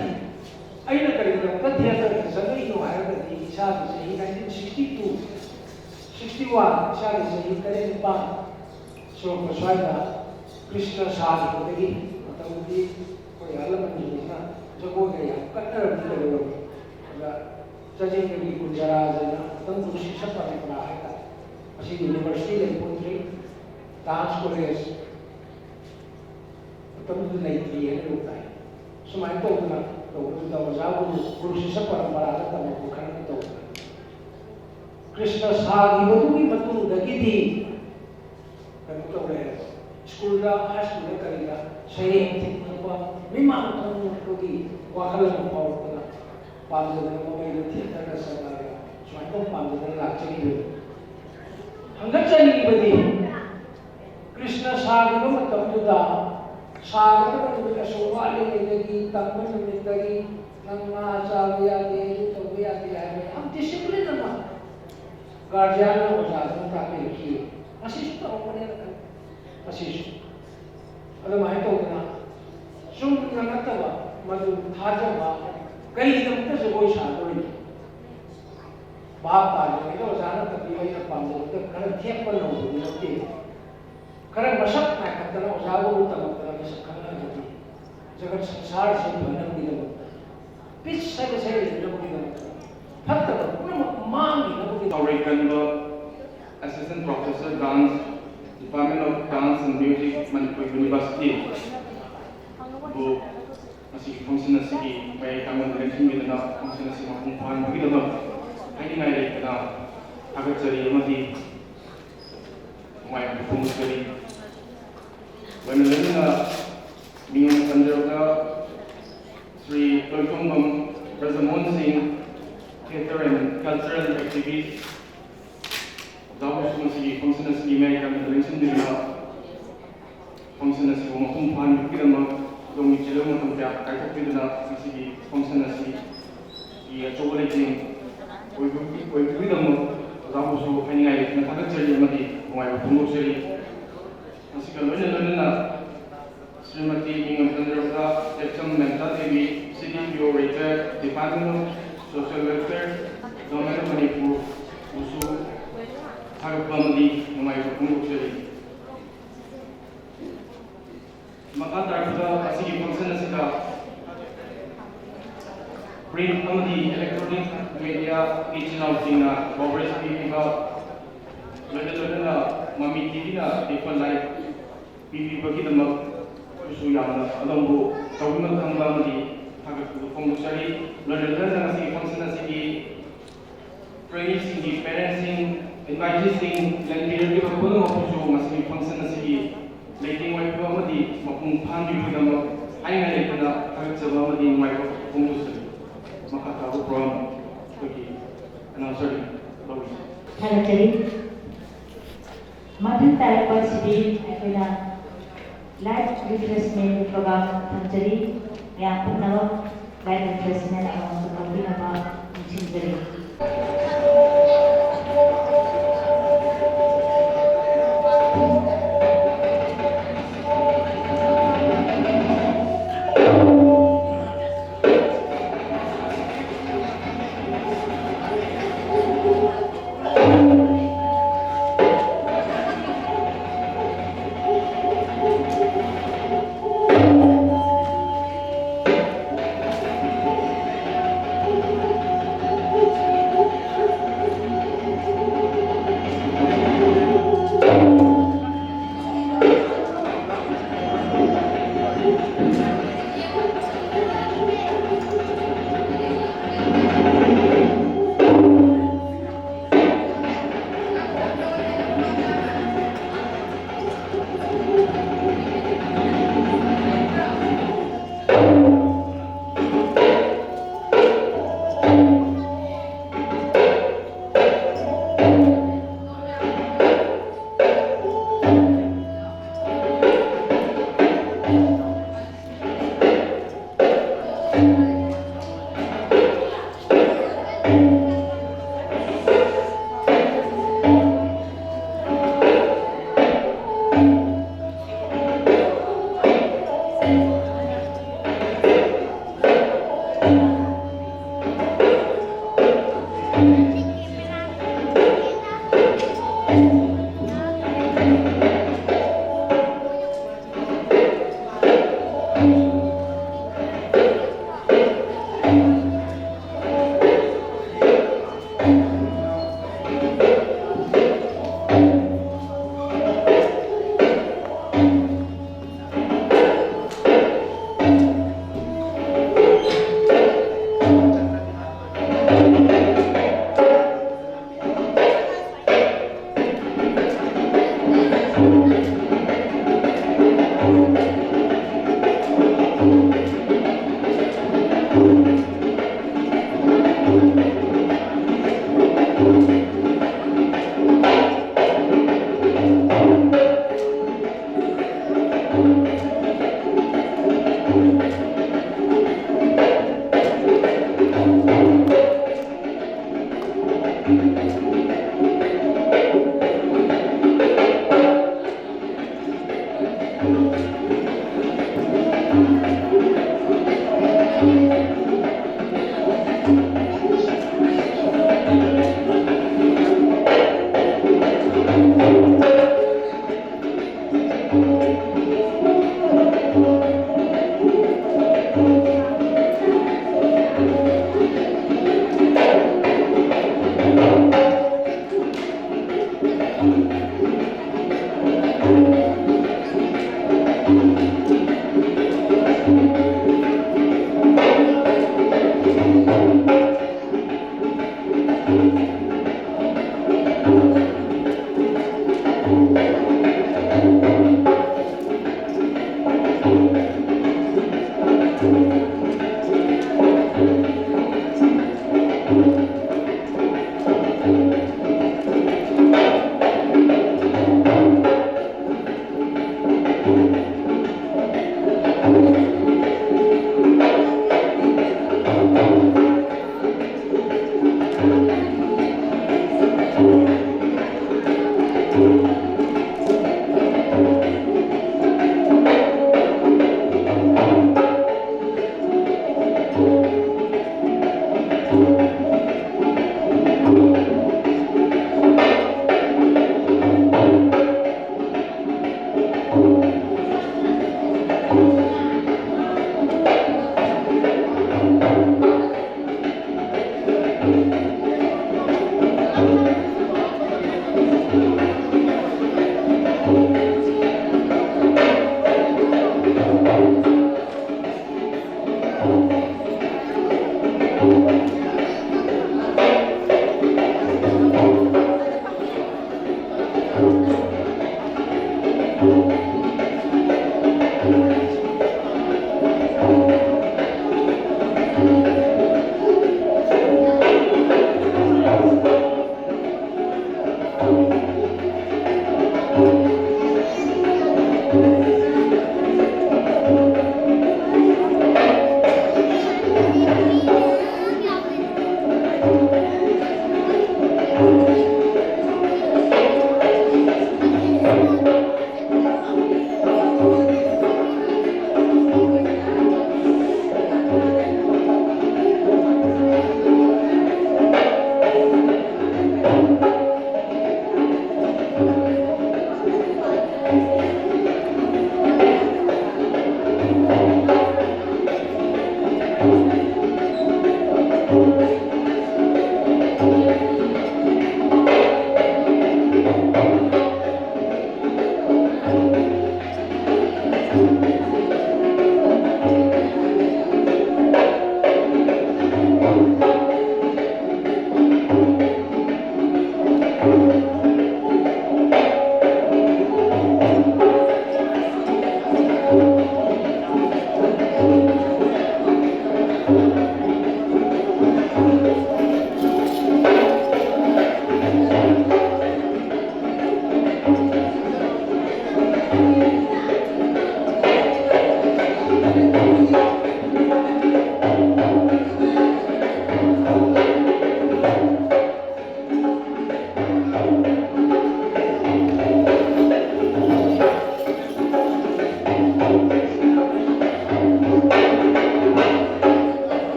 ꯑꯩꯅ ꯀꯔꯤꯒꯤꯗꯃꯛꯇ theatreꯗ ꯆꯪꯉꯛꯏꯅꯣ ꯍꯥꯏꯔꯒꯗꯤ ꯏꯁꯥꯒꯤ ꯆꯍꯤ nineteen sixty two, sixty one, ꯏꯁꯥꯒꯤ ꯆꯍꯤ ꯇꯔꯦꯠ ꯅꯤꯄꯥꯟ ꯁꯨꯔꯛꯄ ꯁ꯭ꯋꯥꯏꯗ ꯀ꯭ꯔꯤꯁꯅ ꯁꯥꯈꯤꯕꯗꯒꯤ, ꯃꯇꯝꯗꯨꯗꯤ ꯑꯩꯈꯣꯏ ꯑꯍꯜ ꯂꯃꯟꯁꯤꯡꯁꯤꯅ ꯖꯒꯣꯏꯒ ꯌꯥꯝ ꯀꯠꯅꯔꯝꯕ ꯀꯩꯗꯧꯔꯝꯃꯤ꯫ ꯑꯗ ꯆꯥꯖꯤꯡꯗꯒꯤ ꯀꯨꯟꯖꯔꯥꯁꯤꯅ ꯑꯃꯨꯛꯇꯪ ꯒꯨꯔꯨ ꯁꯤꯁ꯭ꯌ ꯄꯔꯝꯄꯔꯥ ꯍꯥꯏꯇꯥꯔꯦ꯫ ꯃꯁꯤꯒꯤ university ꯂꯩꯄꯣꯟꯇ꯭ꯔꯤ, dance college ꯃꯇꯝꯗꯨꯗ ꯂꯩꯇ꯭ꯔꯤ ꯍꯥꯏꯅ ꯇꯥꯏ꯫ ꯁꯨꯃꯥꯏꯅ ꯇꯧꯗꯅ ꯇꯧꯕꯗꯨꯗ ꯑꯣꯖꯥ ꯒꯨꯔꯨ, ꯒꯨꯔꯨ ꯁꯤꯁ꯭ꯌ ꯄꯔꯝꯄꯔꯥꯗ ꯇꯝꯃꯛꯄ ꯈꯔꯅ ꯇꯧꯗꯅ ꯀ꯭ꯔꯤꯁꯅ ꯁꯥꯈꯤꯕꯗꯨꯒꯤ ꯃꯇꯨꯡꯗꯒꯤꯗꯤ ꯀꯩꯅꯣ ꯇꯧꯔꯦ꯫ ꯁ꯭ꯀꯨꯜꯗ, ꯍꯥꯏ ꯁ꯭ꯀꯨꯜꯗ ꯀꯔꯤꯗ ꯁꯩꯔꯦꯡ ꯊꯤꯟꯕ, ꯃꯤꯃꯥꯡ ꯊꯣꯛꯅꯤꯡꯉꯛꯄꯒꯤ ꯋꯥꯈꯜ ꯑꯃ ꯐꯥꯎꯔꯛꯇꯅ ꯄꯥꯝꯖꯗꯅ ꯃꯃꯩꯗ theatreꯗ ꯆꯪꯉꯛꯑꯒ ꯁꯨꯃꯥꯏꯅ ꯇꯧ ꯄꯥꯝꯖꯗꯅ ꯂꯥꯛꯆꯈꯤꯕꯅꯤ꯫ ꯍꯪꯒꯠꯆꯅꯤꯡꯕꯗꯤ, ꯀ꯭ꯔꯤꯁꯅ ꯁꯥꯈꯤꯕ ꯃꯇꯝꯗꯨꯗ ꯁꯥꯒꯗꯕ ꯅꯨꯃꯤꯠ ꯑꯁꯨꯛ ꯋꯥꯠꯂꯤꯉꯩꯗꯒꯤ, ꯇꯝꯕ ꯅꯨꯃꯤꯠꯇꯒꯤ ꯅꯪ ꯉꯥ ꯆꯥꯕ ꯌꯥꯗꯦ, ꯑꯗꯨ ꯇꯧꯕ ꯌꯥꯗꯦ ꯍꯥꯏꯕ ꯌꯥꯝ ꯗꯤꯁꯤꯄ꯭ꯂꯤꯟ ꯑꯃ ꯒꯥꯔꯖꯤꯌꯥꯟꯅ ꯑꯣꯖꯥꯗꯨꯅ ꯇꯥꯛꯄꯤꯔꯛꯈꯤ꯫ ꯃꯁꯤꯁꯨ ꯇꯧꯔꯝꯒꯅꯦꯅ ꯈꯜꯂꯤ꯫ ꯃꯁꯤꯁꯨ ꯑꯗꯨꯃꯥꯏꯅ ꯇꯧꯗꯅ ꯆꯨꯝꯅ ꯅꯠꯇꯕ, ꯃꯗꯨ ꯊꯥꯖꯕ꯫ ꯀꯔꯤꯒꯤꯗꯃꯛꯇ ꯖꯒꯣꯏ ꯁꯥꯗꯣꯔꯤꯅꯣ? ꯚꯥꯞ ꯇꯥꯗ꯭ꯔꯤꯉꯩꯗ ꯑꯣꯖꯥꯅ ꯇꯝꯕꯤꯕ ꯑꯩꯅ ꯄꯥꯝꯖꯕꯗ ꯈꯔ ꯊꯦꯛꯄ ꯅꯧꯕꯗꯤ ꯅꯠꯇꯦ꯫ ꯈꯔ ꯃꯁꯛ ꯉꯥꯏꯈꯠꯇꯅ ꯑꯣꯖꯥꯒꯨꯝꯅ ꯇꯝꯃꯛꯇꯅ ꯃꯁꯛ ꯈꯪꯍꯟꯕꯗꯤ ꯖꯒꯠ ꯁꯪꯁꯥꯔꯁꯤ ꯐꯅꯕꯒꯤꯗꯃꯛꯇ, ꯄꯤꯁ ꯍꯥꯏꯕꯁꯦ ꯂꯩꯅꯕꯒꯤꯗꯃꯛꯇ, ꯐꯠꯇꯕ ꯄꯨꯝꯅꯃꯛ ꯃꯥꯡꯈꯤꯅꯕꯒꯤ ꯊꯧꯔꯤ ꯀꯟꯕ Assistant Professor Dance, Department of Dance and Music, Manipur University ꯕꯨ ꯉꯁꯤꯒꯤ function ꯑꯁꯤꯒꯤ ꯃꯌꯥꯏ ꯇꯥꯡꯕꯗ ꯂꯦꯡꯁꯤꯟꯕꯤꯗꯨꯅ function ꯑꯁꯤ ꯃꯄꯨꯡ ꯐꯥꯍꯟꯕꯒꯤꯗꯃꯛ ꯍꯥꯏꯅꯤꯡꯉꯥꯏ ꯂꯩꯇꯅ ꯊꯥꯒꯠꯆꯔꯤ ꯑꯃꯗꯤ ꯅꯨꯡꯉꯥꯏꯕ ꯐꯣꯡꯗꯣꯛꯆꯔꯤ꯫ ꯂꯣꯏꯅ ꯂꯣꯏꯅꯅ ꯃꯤꯡ ꯄꯟꯖꯔꯕꯗ Shri ꯂꯣꯏꯊꯣꯡꯕꯝ Brajmohan Singh, theatre and cultural activist, ꯑꯣꯖꯥꯕꯨꯁꯨ ꯉꯁꯤꯒꯤ function ꯑꯁꯤꯒꯤ ꯃꯌꯥꯏ ꯇꯥꯡꯕꯗ ꯂꯦꯡꯁꯤꯟꯕꯤꯗꯨꯅ function ꯑꯁꯤꯕꯨ ꯃꯄꯨꯡ ꯐꯥꯍꯟꯕꯒꯤꯗꯃꯛ ꯑꯗꯣꯝꯒꯤ ꯆꯤꯜꯂꯕ ꯃꯇꯝ ꯀꯌꯥ ꯀꯥꯏꯊꯣꯛꯄꯤꯗꯨꯅ ꯉꯁꯤꯒꯤ function ꯑꯁꯤꯒꯤ ꯑꯆꯧꯕ ꯂꯩꯇꯦꯡ ꯑꯣꯏꯕ-, ꯑꯣꯏꯕꯤꯕꯒꯤꯗꯃꯛ ꯑꯣꯖꯥꯕꯨꯁꯨ ꯍꯥꯏꯅꯤꯡꯉꯥꯏ ꯂꯩꯇꯅ ꯊꯥꯒꯠꯆꯔꯤ ꯑꯃꯗꯤ ꯅꯨꯡꯉꯥꯏꯕ ꯐꯣꯡꯗꯣꯛꯆꯔꯤ꯫ ꯃꯁꯤꯒ ꯂꯣꯏꯅ ꯂꯣꯏꯅꯅ ꯁ꯭ꯔꯤꯃꯇꯤ ꯃꯤꯡ ꯄꯟꯖꯔꯕꯗ ꯇꯦꯛꯆꯝ ꯃꯦꯝꯇꯥ Devi, C D P O retired, Department of Social Welfare, Government of Manipur ꯕꯨꯁꯨ ꯊꯥꯒꯠꯄ ꯑꯃꯗꯤ ꯅꯨꯡꯉꯥꯏꯕ ꯐꯣꯡꯗꯣꯛꯆꯔꯤ꯫ ꯃꯈꯥ ꯇꯥꯔꯛꯄꯗ ꯃꯁꯤꯒꯤ function ꯑꯁꯤꯗ print ꯑꯃꯗꯤ electronic media ꯒꯤ ꯏꯆꯤꯜ ꯏꯅꯥꯎꯁꯤꯡꯅ coverage ꯄꯤꯕꯤꯕ, ꯂꯣꯏꯅ ꯂꯣꯏꯅꯅ ꯃꯃꯤ T V ꯅ ꯑꯄꯤꯛꯄ live ꯄꯤꯕꯤꯕꯒꯤꯗꯃꯛꯁꯨ ꯌꯥꯝꯅ ꯑꯗꯣꯝꯕꯨ ꯆꯥꯎꯕꯤꯃꯛ ꯈꯪꯕ ꯑꯃꯗꯤ ꯊꯥꯒꯠꯄ ꯐꯣꯡꯗꯣꯛꯆꯔꯤ꯫ ꯂꯣꯏꯅ ꯂꯣꯏꯅꯅ ꯉꯁꯤꯒꯤ function ꯑꯁꯤꯒꯤ traineeꯁꯤꯡꯒꯤ parentsꯁꯤꯡ, inviteeꯁꯤꯡ, ꯂꯦꯡꯕꯤꯔꯛꯂꯤꯕ ꯄꯨꯝꯅꯃꯛꯄꯨꯁꯨ ꯉꯁꯤꯒꯤ function ꯑꯁꯤꯒꯤ ꯂꯩꯇꯦꯡ ꯑꯣꯏꯕꯤꯕ ꯑꯃꯗꯤ ꯃꯄꯨꯡ ꯐꯥꯍꯟꯕꯤꯕꯒꯤꯗꯃꯛ ꯍꯥꯏꯅꯤꯡꯉꯥꯏ ꯂꯩꯇꯅ ꯊꯥꯒꯠꯆꯕ ꯑꯃꯗꯤ ꯅꯨꯡꯉꯥꯏꯕ ꯐꯣꯡꯗꯣꯛꯆꯔꯤ꯫ ꯃꯈꯥ ꯇꯥꯕ program ꯑꯩꯈꯣꯏꯒꯤ announcer ꯂꯧꯔꯤ꯫ ꯊꯥꯒꯠꯆꯔꯤ꯫ ꯃꯊꯪ ꯇꯥꯔꯛꯄ ꯑꯁꯤꯗꯤ ꯑꯩꯈꯣꯏꯅ light refreshment program ꯊꯝꯖꯔꯤ꯫ ꯃꯌꯥꯝ ꯄꯨꯝꯅꯃꯛ light refreshment ꯑꯃꯃꯝꯇ ꯂꯧꯕꯤꯅꯕ ꯅꯤꯡꯁꯤꯡꯖꯔꯤ꯫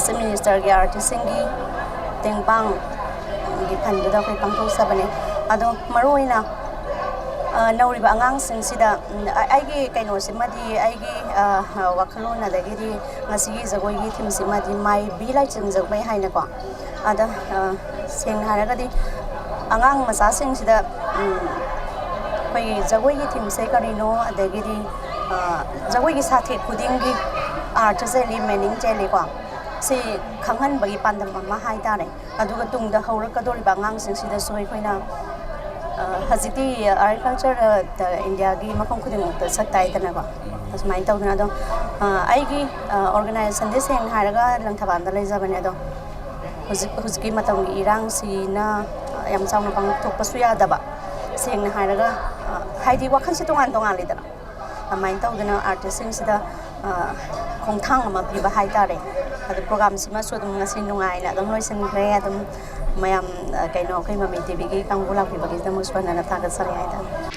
ꯆꯤꯐ ꯃꯤꯅꯤꯁꯇꯔꯒꯤ ꯑꯥꯔꯇꯤꯁꯁꯤꯡꯒꯤ ꯇꯦꯡꯕꯥꯡꯒꯤ ꯐꯟꯗꯨꯗ ꯑꯩꯈꯣꯏ ꯄꯥꯡꯊꯣꯛꯆꯕꯅꯦ꯫ ꯑꯗꯣ ꯃꯔꯨꯑꯣꯏꯅ ꯅꯧꯔꯤꯕ ꯑꯉꯥꯡꯁꯤꯡꯁꯤꯗ ꯑꯩꯒꯤ ꯀꯩꯅꯣꯁꯤꯃꯗꯤ, ꯑꯩꯒꯤ ꯋꯥꯈꯜꯂꯣꯟ, ꯑꯗꯒꯤꯗꯤ ꯉꯁꯤꯒꯤ ꯖꯒꯣꯏꯒꯤ ꯊꯤꯝꯁꯤꯃꯗꯤ ꯃꯥꯏꯕꯤ ꯂꯥꯏꯆꯤꯡ ꯖꯒꯣꯏ ꯍꯥꯏꯅꯀꯣ꯫ ꯑꯗ ꯁꯦꯡꯅ ꯍꯥꯏꯔꯒꯗꯤ ꯑꯉꯥꯡ ꯃꯆꯥꯁꯤꯡꯁꯤꯗ ꯑꯩꯈꯣꯏꯒꯤ ꯖꯒꯣꯏꯒꯤ ꯊꯤꯝꯁꯦ ꯀꯔꯤꯅꯣ, ꯑꯗꯒꯤꯗꯤ ꯖꯒꯣꯏꯒꯤ ꯁꯥꯊꯦꯛ ꯈꯨꯗꯤꯡꯒꯤ ꯑꯥꯔꯠ ꯆꯦꯜꯂꯤ, ꯃꯤꯅꯤꯡ ꯆꯦꯜꯂꯤꯀꯣ꯫ ꯁꯤ ꯈꯪꯍꯟꯕꯒꯤ ꯄꯥꯟꯗꯝ ꯑꯃ ꯍꯥꯏ ꯇꯥꯔꯦ꯫ ꯑꯗꯨꯒ ꯇꯨꯡꯗ ꯍꯧꯔꯛꯀꯗꯧꯔꯤꯕ ꯑꯉꯥꯡꯁꯤꯡꯁꯤꯗꯁꯨ ꯑꯩꯈꯣꯏꯅ ꯍꯧꯖꯤꯛꯇꯤ ꯑꯥꯔꯠ ꯀꯜꯆꯔ ꯏꯟꯗꯤꯌꯥꯒꯤ ꯃꯐꯝ ꯈꯨꯗꯤꯡꯃꯛꯇ ꯁꯛ ꯇꯥꯏꯗꯅꯀꯣ꯫ ꯑꯁꯨꯃꯥꯏꯅ ꯇꯧꯗꯅ ꯑꯗꯣ ꯑꯩꯒꯤ ꯑꯣꯔꯒꯅꯥꯏꯖꯦꯁꯟꯗꯤ ꯁꯦꯡꯅ ꯍꯥꯏꯔꯒ ꯂꯪꯊꯕꯥꯜꯗ ꯂꯩꯖꯕꯅꯦ꯫ ꯑꯗꯣ ꯍꯧꯖꯤꯛ ꯍꯧꯖꯤꯛꯀꯤ ꯃꯇꯝꯒꯤ ꯏꯔꯥꯡꯁꯤꯅ ꯌꯥꯝ ꯆꯥꯎꯅ ꯄꯥꯡꯊꯣꯛꯄꯁꯨ ꯌꯥꯗꯕ꯫ ꯁꯦꯡꯅ ꯍꯥꯏꯔꯒ ꯍꯥꯏꯗꯤ ꯋꯥꯈꯜꯁꯦ ꯇꯣꯉꯥꯟ ꯇꯣꯉꯥꯜꯂꯤꯗꯅ꯫ ꯑꯗꯨꯃꯥꯏꯅ ꯇꯧꯗꯅ ꯑꯥꯔꯇꯤꯁꯁꯤꯡꯁꯤꯗ ꯈꯣꯡꯊꯥꯡ ꯑꯃ ꯄꯤꯕ ꯍꯥꯏ ꯇꯥꯔꯦ꯫ ꯑꯗꯣ ꯄ꯭ꯔꯣꯒꯥꯝꯁꯤꯃꯁꯨ ꯑꯗꯨꯝ ꯉꯁꯤ ꯅꯨꯡꯉꯥꯏꯅ ꯑꯗꯨꯝ ꯂꯣꯏꯁꯤꯟꯈ꯭ꯔꯦ꯫ ꯑꯗꯨꯝ ꯃꯌꯥꯝ, ꯀꯩꯅꯣ, ꯑꯩꯈꯣꯏ ꯃꯃꯤ ꯇꯤꯚꯤꯒꯤ ꯀꯥꯡꯕꯨ ꯂꯥꯛꯄꯤꯕꯒꯤꯗꯃꯛꯁꯨ ꯍꯟꯅ ꯊꯥꯒꯠꯆꯔꯤ ꯍꯥꯏ ꯇꯥꯔꯦ꯫